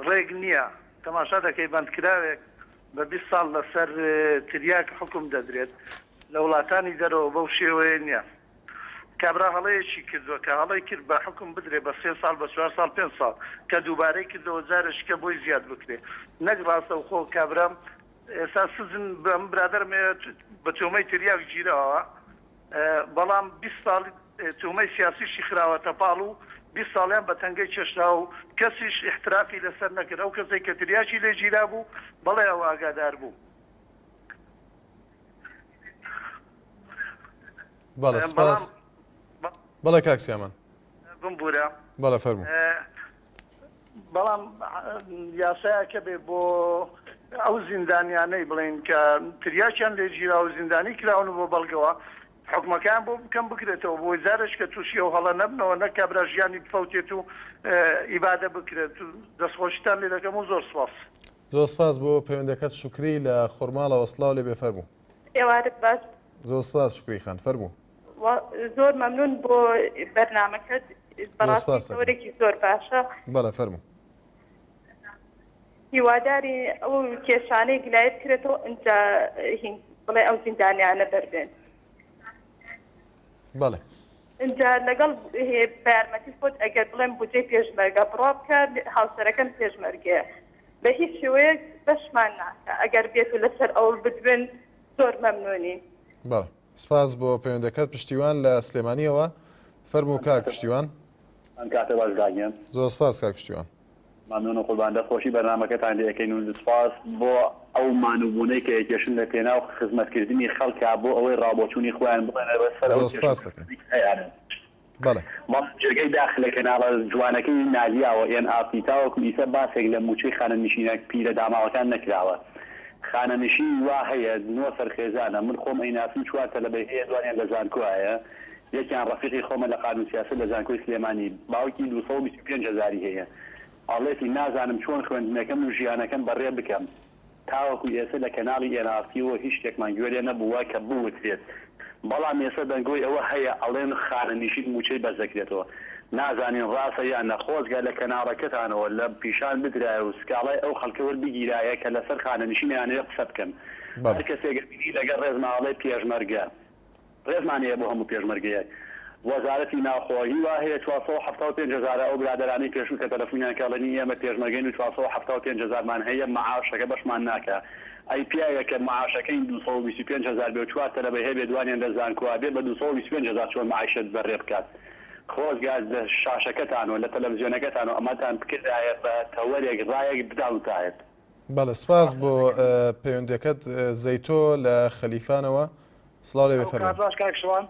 ڕێک نییە تەماشا دەکەی بەندکراوێک بە 20 ساڵ لەسەر تریاک حکوم دەدرێت لە وڵاتانی دەرەوە بەو شێوەیە نییە کابرا هەڵەیەکی کردوە کە هەڵەی کرد بە حوکم بدرێ بە سێ ساڵ بە چوار ساڵ پێنج ساڵ کە دووبارەی کردەوە جارێکیکە بۆی زیاد بکرێ نەک ڕاستەوخۆ کابرا ئێستا سجن ئەم برادەرم هەیە بە تۆمەی تریاک گیراوە بەڵام 20 ساڵ تۆمەی سیاسیشی خراوەتە پاڵ و 20 ساڵیان بە تەنگەی چێشتراوە و کەسیش ئیحترافی لەسەر نەکرد ئەو کەسەی کە تریاکی لێ گیرابوو بەڵێ ئەو ئاگادار بوو. بەڵێ سپاس بەڵێ کاک سیامان بمبورە بەڵێ فەرموو بەڵام یاسایەکە بێ بۆ ئەو زیندانیانەی بڵین کە تریاکیان لێگیرا و زیندانی کراون و بۆ بەڵگەوە حکومەکان بۆ بکەم بکرێتەوە بۆی جارێک کە تووشی ئەو هەڵە نەبنەوە نەک کابرا ژیانی بفەوتێت و ئیبادە بکرێت دەستخۆشیتان لێ دەکەم و زۆر سپاس. زۆر سپاس بۆ پەیوەندەکەت شوکری لە خورماڵەوە سڵاو لێ بێ فەرموو. ئێوارت باش. زۆر سپاس شوکری خان فەرموو. زۆر مەمنون بۆ بەرنامەکەت بەڕاستی تەوەرێکی زۆر باشە. بەڵێ فەرموو. هیواداری ئەو کێشانەی گلایە بکرێتەوە ئینجا هین بڵێ ئەو زیندانیانە بەربێن. بەڵێ. ئینجا لەگەڵ بە یارمەتی خۆت ئەگەر بڵێم بودجەی پێشمەرگە بڕوا بکە هاوسەرەکەم پێشمەرگەیە بە هیچ شێوەیەک بەشمان ناکا ئەگەر بێت و لەسەر ئەوە بدوێن زۆر مەمنونین. بەڵێ سپاس بۆ پەیوەندەکەت پشتیوان لە سلێمانیەوە فەرموو کاک پشتیوان. ئەم کاتە باش کاک گیان. زۆر سپاس کاک پشتیوان. مەمنون و قوربان دەست خۆشی بەرنامەکەتان لێ ئەکەین و سوپاس بۆ ئەو مانوبونەی کە ئەیکێشن لە پێناو خزمەت کردنی خەڵکا بۆ ئەوەی ڕاوبۆچونی خۆیان بڵێنەوە سەر ئەو زۆر کێشە سپاست دەکەین. کە هەیانە. بەڵێ. بەڵام جێگەی داخ لە کەناڵە جوانەکەی نالیاوە ئێن ئاڕ تی تاوەکو ئیسە باسێک لە موچەی خانەنشینە پیرە داماوەکان نەکراوە خانەنشینی وا هەیە نۆ سەر خێزانە من خۆم ئەیناسم چوار تەلەبەی هەیە دوانیان لە زانکۆایە یەکیان ڕەفیقی خۆمە لە قانون سیاسەت لە زانکۆی سلێمانی باوکی 225 هەزاری هەیە ئەڵێتی نازانم چۆن خوێندنەکەم و ژیانەکەم بەڕێ بکەم تاوەکو ئێسە لە کەناڵی ئێن ئاڕ تیەوە هیچ شتێکمان گوێ لێ نەبووە کە بوترێت بەڵام ئێسە دەنگۆی ئەوە هەیە ئەڵێن خانەنیشین موچەی بەرز دەکرێتەوە. نازانین ڕاستە یان نە خۆزگە لە کەناڵەکەتانەوە لە پیشان بدرایە و سکاڵای ئەو خەڵکە وەربگیرایە کە لەسەر خانەنشین ئەیانەوێ قسە بکەن بەڵێ. هەر کەسێک ئەبینی لەگەڵ ڕێزما ئەڵێ پێشمەرگە ڕێزمان هەیە بۆ هەموو پێشمەرگەیەک. وەزارەتی ناوخۆ، هی وا هەیە 475 هەزارە ئەو برادەرانەی پێشوو کە تەلەفونیان کرد ئەڵێنی ئێمە پێشمەرگەین و 475 هەزارمان هەیە مەعاشەکە بەشمان ناکا ئەی پیاوێک کە مەعاشەکەی 225 هەزار بێ و چوار تەلەبەی هەبێ دوانیان لە زانکۆا بێ بە 225 هەزار چۆن مەعیشەت بەڕێ بکات خۆزگا لە شاشەکەتان و لە تەلەفزیۆنەکەتان و ئەمەتان بکردایە بە تەوەرێک ڕایەک بداوتایەت. بەڵێ سپاس بۆ پەیوەندیەکەت زەیتۆ لە خەلیفانەوە سڵاو لێ بێ فەرموو. کات باش کاک شوان.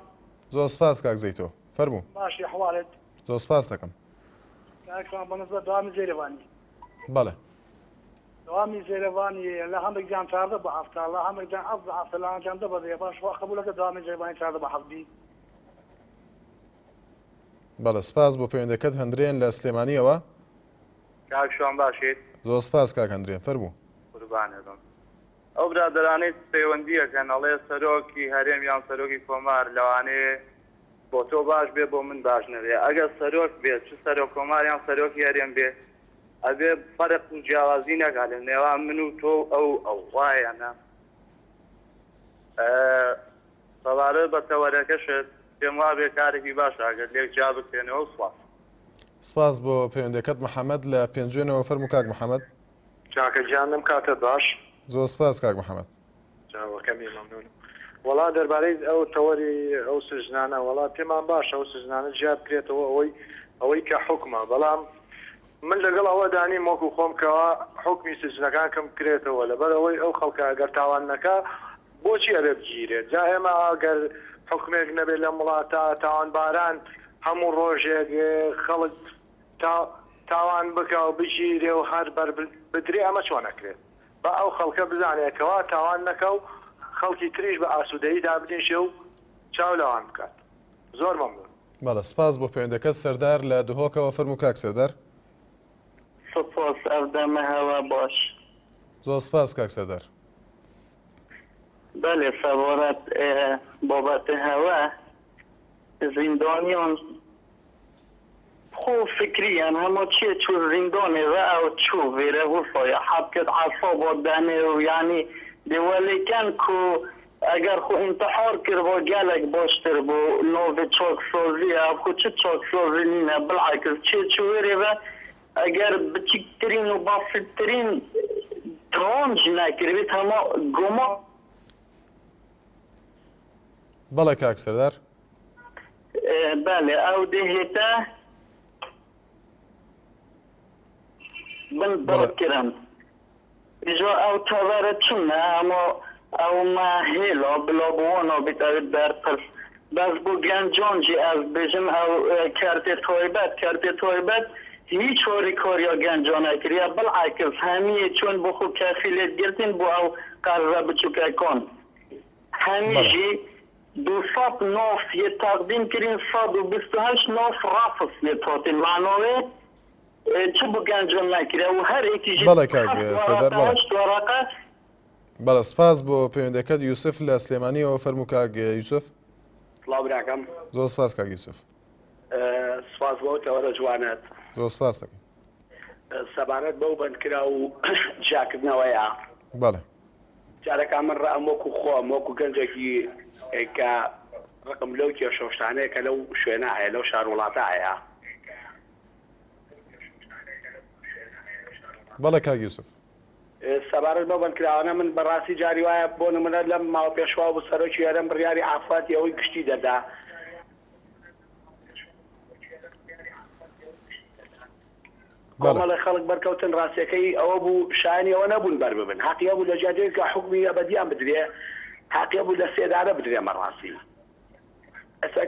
زۆر سپاس کاک زەیتۆ فەرموو. باشی ئەحواڵت. زۆر سپاس دەکەم. کاک شوان بە نسبەت دەوامی زێرەڤانی. بەڵێ. دەوامی زێرەڤانی لە هەندێک جان 14 بە هەفتە لە هەندێک جان حەفت بە هەفتە لە هەندێک جان دە بە دەیە باش خوا قبوڵەکە دەوامی زێرەڤانی 14 بە هەفت بی. بەڵێ سپاس بۆ پەیوەندەکەت هەندرێن لە سلێمانیەوە. کاک شوان باشیت؟ زۆر سپاس کاک هەندرێن فەرموو. قوربانت بم. ئەو برادەرانەی پەیوەندی ئەکەن ئەڵێ سەرۆکی هەرێم یان سەرۆکی کۆمار لەوانەیە بۆ تۆ باش بێ بۆ من باش نەبێ ئەگەر سەرۆک بێ چ سەرۆک کۆمار یان سەرۆکی هەرێم بێ ئەبێ فەرق و جیاوازی نەکا لە نێوان من و تۆ و ئەو و ئەو وایە یان نا؟ سەبارەت بە تەوەرەکەشت پێم وابێ کارێکی باشە ئەگەر لێک جیا بکرێنەوە سوپاس. سپاس بۆ پەیوەندەکەت محەمەد لە پێنجوێنەوە فەرموو کاک محەمەد. کاکە گیان لەم کاتەت باش. زۆر سپاس کاک محەمەد. چاوەکەمی مەمنونم. وەڵا دەربارەی ئەو تەوەری ئەو سجنانە وەڵا پێمان باشە ئەو سجنانە جیا بکرێتەوە ئەوەی ئەوەی کە حوکمە بەڵام من لەگەڵ ئەوەدا نیم وەکو خۆم کەوا حوکمی سجنەکان کەم بکرێتەوە لەبەر ئەوەی ئەو خەڵکە ئەگەر تاوان نەکا بۆچی ئەبێ بگیرێت جا ئێمە ئەگەر حوکمێک نەبێت لەم وڵاتە تاوانباران هەموو ڕۆژێک خەڵک تا تاوان بکا و بگیرێ و هەر بەر بدرێ ئەمە چۆن ئەکرێت با ئەو خەڵکە بزانێ کەوا تاوان نەکا و خەڵکی تریش بە ئاسوودەیی دابنیشێ و چاو لەوان بکات زۆر مەمنون. بەڵێ سپاس بۆ پەیوەندەکەت سەردار لە دهۆکەوە فەرموو کاک سەردار. سپاس ئەو دەمە هەوە باش. زۆر سپاس کاک سەردار. بەلێ سەبارەت بابەت هەوە زیندانیان خۆ فکریان هەمۆ چێ چوو زیندانێ ڤە ئەو چوو ڤێرە وسایە حەبکت عەسابا دەنێ و یانی دێ وەلێکەن کو ئەگەر خۆ ئینتحار کربا گەلەک باشتر بوو ناڤێ چاکسازیە ئەڤ خۆ چ چاکسازی نینە بلعەکس چێ چوو وێرێ ڤە ئەگەر بچیکترین و بەسیتترین تاوان ژی نەکردبێت هەما گومان. بەڵێ کاک سەردار. بەلێ ئەو دێ هێتە بن بەڵێ. کرن. ئیجا ئەو تەڤەرە چنە ئەما ئەو مە هێلا بلا بۆ وانا بیت ئەوێت بەرپرس بەس بۆ گەنجان جی ئەز بێژم ئەو کەرتێ تایبەت کەرتێ تایبەت هیچ هاریکاریا گەنجا نەکریە بلعەکس هەمیێ چۆن بۆ خۆ کەفیلێت گرتین بۆ ئەو قەرزە بچوکەکان هەمی بەڵێ. ژی 200 ناف یە تەقدیم کرین 128 ناف ڕەفز یە تاتین مەعناوێ چ بۆ گەنجان نەکرێ و هەر یەکیژی بەڵێ کاک حەفت سەردار وەرەقە بەڵێ. هەشت وەرەقە. بەڵێ سپاس بۆ پەیوەندەکەت یوسف لە سلێمانیەوە فەرموو کاک یوسف. سڵاو براکەم. زۆر سپاس کاک یوسف. سپاس بۆ ئەو تەوەرە جوانەت. زۆر سپاس دەکەم. سەبارەت بەو بەندکراو و جیاکردنەوەیە. بەڵێ. جارەکان من ڕام وەکو خۆم وەکو گەنجێکی کە ڕقم لەو کێشە و شتانەیە کە لەو شوێنە هەیە لەو شار وڵاتە هەیە. بەڵێ کاک یوسف. سەبارەت بەو بەندکراوانە من بەڕاستی جاری وایە بۆ نمونە لەم ماوە پێشوا بوو سەرۆکی هەرێم بڕیاری عەفواتی ئەوەی گشتی دەدا. کۆمەڵێک خەڵک بەرکەوتن ڕاستیەکەی ئەوە بوو شایەنی ئەوە نەبوون بەر ببن هەقی هەبوو لە جیاتی کە حوکمی ئەبەدیان بدرێ هەقی هەبوو لە سێدارە بدرێن بەڕاستی ئەسە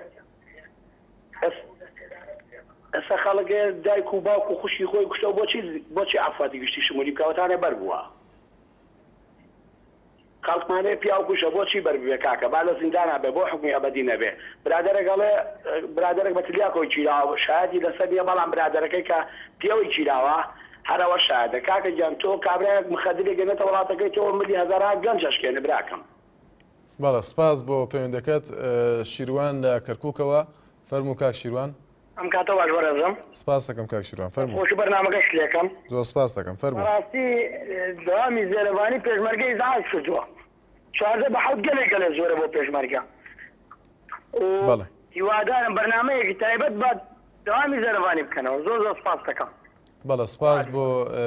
ئێستا خەڵک دایک و باوک و خوشکی خۆی کوشتەوە بۆچی بۆچی عەفواتی گشتی شمولی بکا ئەوەتانێ بەر بووە خەڵکمان هەیە پیاو کوژە بۆچی بەر ببێ کاکە با لە زیندانا بێ بۆ حوکمی ئەبەدی نەبێ برادەرێک ئەڵێ برادەرێک بە تلیاکەوە گیراوە شایەتی لەسەر نییە بەڵام برادەرەکەی کە پێوەی گیراوە هەر ئەوە شایەتە کاکە گیان تۆ کابرایەک مخەدرێک گەنێتە وڵاتەکەی تۆ ملی هەزاران گەنج ئەشکێنێ براکەم. بەڵێ سپاس بۆ پەیوەندەکەت شیروان لە کەرکوکەوە فەرموو کاک شیروان. ئەم کاتە باش بەڕێزم. سپاس دەکەم کاک شیروان فەرموو. خۆشی بەرنامەکەش لێکەم. زۆر سپاس دەکەم فەرموو. بەڕاستی دەوامی زێرەڤانی پێشمەرگە ئیزعاج کردووە 14 بە حەوت گەلێ گەلێ زۆرە بۆ پێشمەرگە و بەڵێ. هیوادارم بەرنامەیەکی تایبەت بە دەوامی زێرەڤانی بکەنەوە زۆر زۆر سپاس دەکەم. بەڵێ سپاس بۆ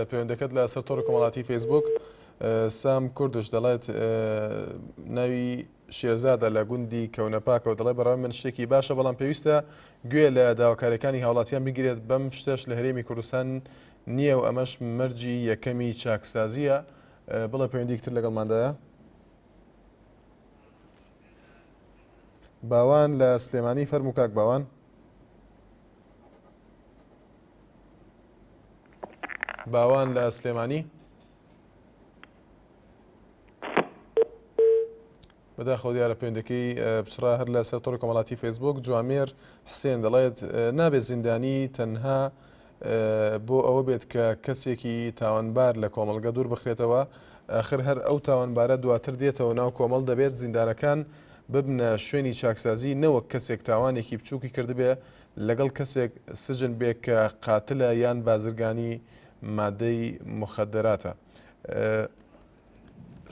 پەیوەندەکەت لە سەر تۆڕی کۆمەڵاتی فەیسبوک. سام کوردش دەڵێت ناوی شێرزادە لە گوندی کەونەپاکەوە دەڵێت بەڕای من شتێکی باشە بەڵام پێویستە گوێ لە داواکاریەکانی هاوڵاتیان بگیرێت بەم شتەش لە هەرێمی کوردستان نییە و ئەمەش مەرجی یەکەمی چاکسازیە بڵێ پەیوەندیک تر لەگەڵماندایە باوان لە سلێمانی فەرموو کاک باوان. باوان لە سلێمانی بەداخەوە دیارە پەیوەندەکەی پچڕا هەر لەسەر تۆڕی کۆمەڵاتی فەیسبوک جوامێر حسێن دەڵێت نابێت زیندانی تەنها بۆ ئەوە بێت کە کەسێکی تاوانبار لە کۆمەڵگە دوور بخرێتەوە ئاخر هەر ئەو تاوانبارە دواتر دێتەوە ناو کۆمەڵ دەبێت زیندانەکان ببنە شوێنی چاکسازی نەوەک کەسێک تاوانێکی بچووکی کردبێ لەگەڵ کەسێک سجن بێ کە قاتلە یان بازرگانی مادەی مخدراتە.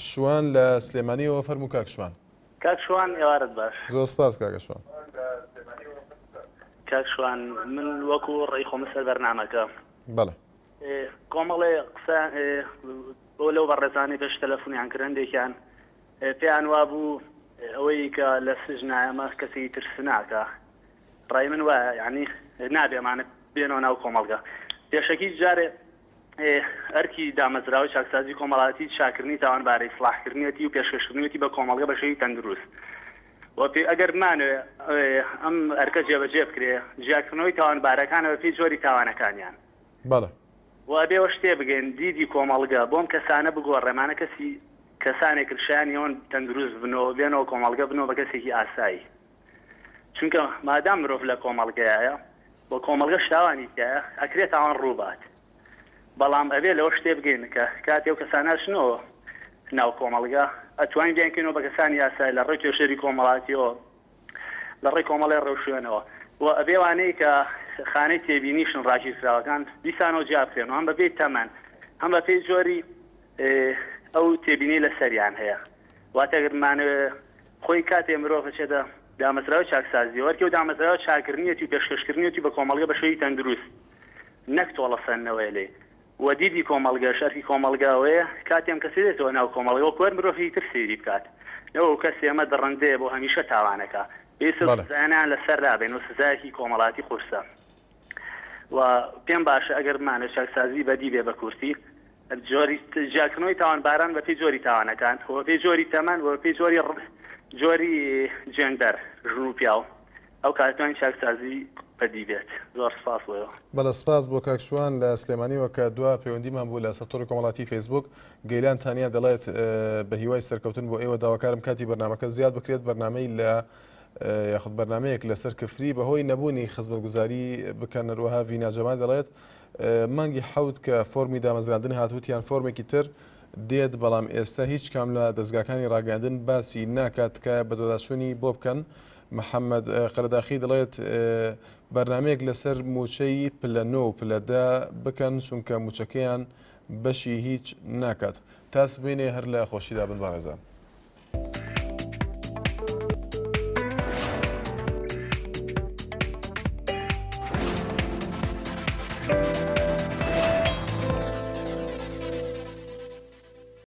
شوان لە سلێمانیەوە فەرموو کاک شوان. کاک شوان ئێوارت باش. زۆر سپاس کاکە شوان. کاک شوان من وەکو ڕێی خۆم سەر بەرنامەکە. بەڵێ. کۆمەڵێ قسە بۆ لەو بەڕێزانەی پێش تەلەفونیان کرد هەندێکیان پێیان وابوو ئەوەی کە لە سجنە ئەمە کەسێکی ترسناکە ڕای من وایە یعنی نابێ ئەمانە بێنەوە ناو کۆمەڵگە پێشەکی جارێ ئەرکی دامەزراوەی چاکسازی کۆمەڵایەتی چاکردنی تاوانبارە ئیسڵاحکردنیەتی و پێشکەشکردنیەتی بە کۆمەڵگە بە شێوەی تەندروست و پێ ئەگەر بمانەوێ ئەم ئەرکە جێبەجێ بکرێ جیاکردنەوەی تاوانبارەکانە بە پێی جۆری تاوانەکانیان. بەڵێ. و ئەبێ ئەوەش تێبگەین دیدی کۆمەڵگە بۆم کەسانە بگۆڕێ مانە کەسی کەسانێکن شایانی ئەوەن تەندروست بنەوە بێنەوە کۆمەڵگە بنەوە بە کەسێکی ئاسایی. چونکە مادام مرۆڤ لە کۆمەڵگەیایە و کۆمەڵگەش تاوانی تیایە ئەکرێ تاوان ڕووبات بەڵام ئەبێ لەوەش تێبگەین کە کاتێ ئەو کەسانە ئەچنەوە ناو کۆمەڵگە ئەتوانین بیانکەینەوە بە کەسانی ئاسایی لە ڕێی توێژەری کۆمەڵاتیەوە لە ڕێی کۆمەڵێ ڕێوشوێنەوە و ئەبێ وانەی کە خانەی تێبینیشن ڕاگیرکراوەکان دیسانەوە جیا بکرێنەوە هەم بەپێی تەمەن هەم بەپێی جۆری ئەو تێبینی لەسەریان هەیە واتە گەر بمانەوێ خۆی کاتێ مرۆڤ ئەچێتە دامەزراوەی چاکسازیەوە ئەرکی ئەو دامەزراوە چاکردنیەتی و پێشکەشکردنیەتی بە کۆمەڵگە بە شێوەی تەندروست نەک تۆڵەسەندنەوەیە لێی و دیدی کۆمەڵگەش ئەرکی کۆمەڵگە ئەوەیە کاتێ ئەم کەسە دێتەوە ناو کۆمەڵگە وەکو هەر مرۆڤێکی تر سەیری بکات نەوەک ئەو کەسێ ئەمە دڕندەیە بۆ هەمیشە تاوانەکا پێویستە بەڵێ. سزایانیان لەسەر لابەین و سزایەکی کۆمەڵاتی قورسە و پێم باشە ئەگەر بمانەوێت چاکسازی بەدی بێ بە کورتی جۆری جیاکردنەوەی تاوانباران بەپێی جۆری تاوانەکان و بەپێی جۆری تەمەن و بەپێی جۆری جۆری جێندەر ژن و پیاو ئەو کات توانین چاکسازی بەدی بێت زۆر سپاس بۆ ئێوە. بەڵێ سپاس بۆ کاک شوان لە سلێمانیەوە کە دوا پەیوەندیمان بوو لەسەر تۆڕی کۆمەڵاتی فەیسبوک گەیلان تانیا دەڵێت بە هیوای سەرکەوتن بۆ ئێوە داواکارم کاتی بەرنامەکە زیاد بکرێت بەرنامەی لە یاخود بەرنامەیەک لەسەر کفری بەهۆی نەبوونی خزمەتگوزاری بکەن هەروەها ڤینا جەمال دەڵێت مانگی حەوت کە فۆرمی دامەزراندن هات وتیان فۆرمێکی تر دێت بەڵام ئێستا هیچ کام لە دەزگاکانی ڕاگەیاندن باسی ناکات تکایە بەدواداچوونی بۆ بکەن محەممەد قەرەداخی دەڵێت بەرنمەیەک لەسەر موچەی پلە نۆ و پلە دە بکەن چونکە موچەکەیان بەشی هیچ ناکات تا سبەینێ هەر لە خۆشیدا بن بەڕێزان.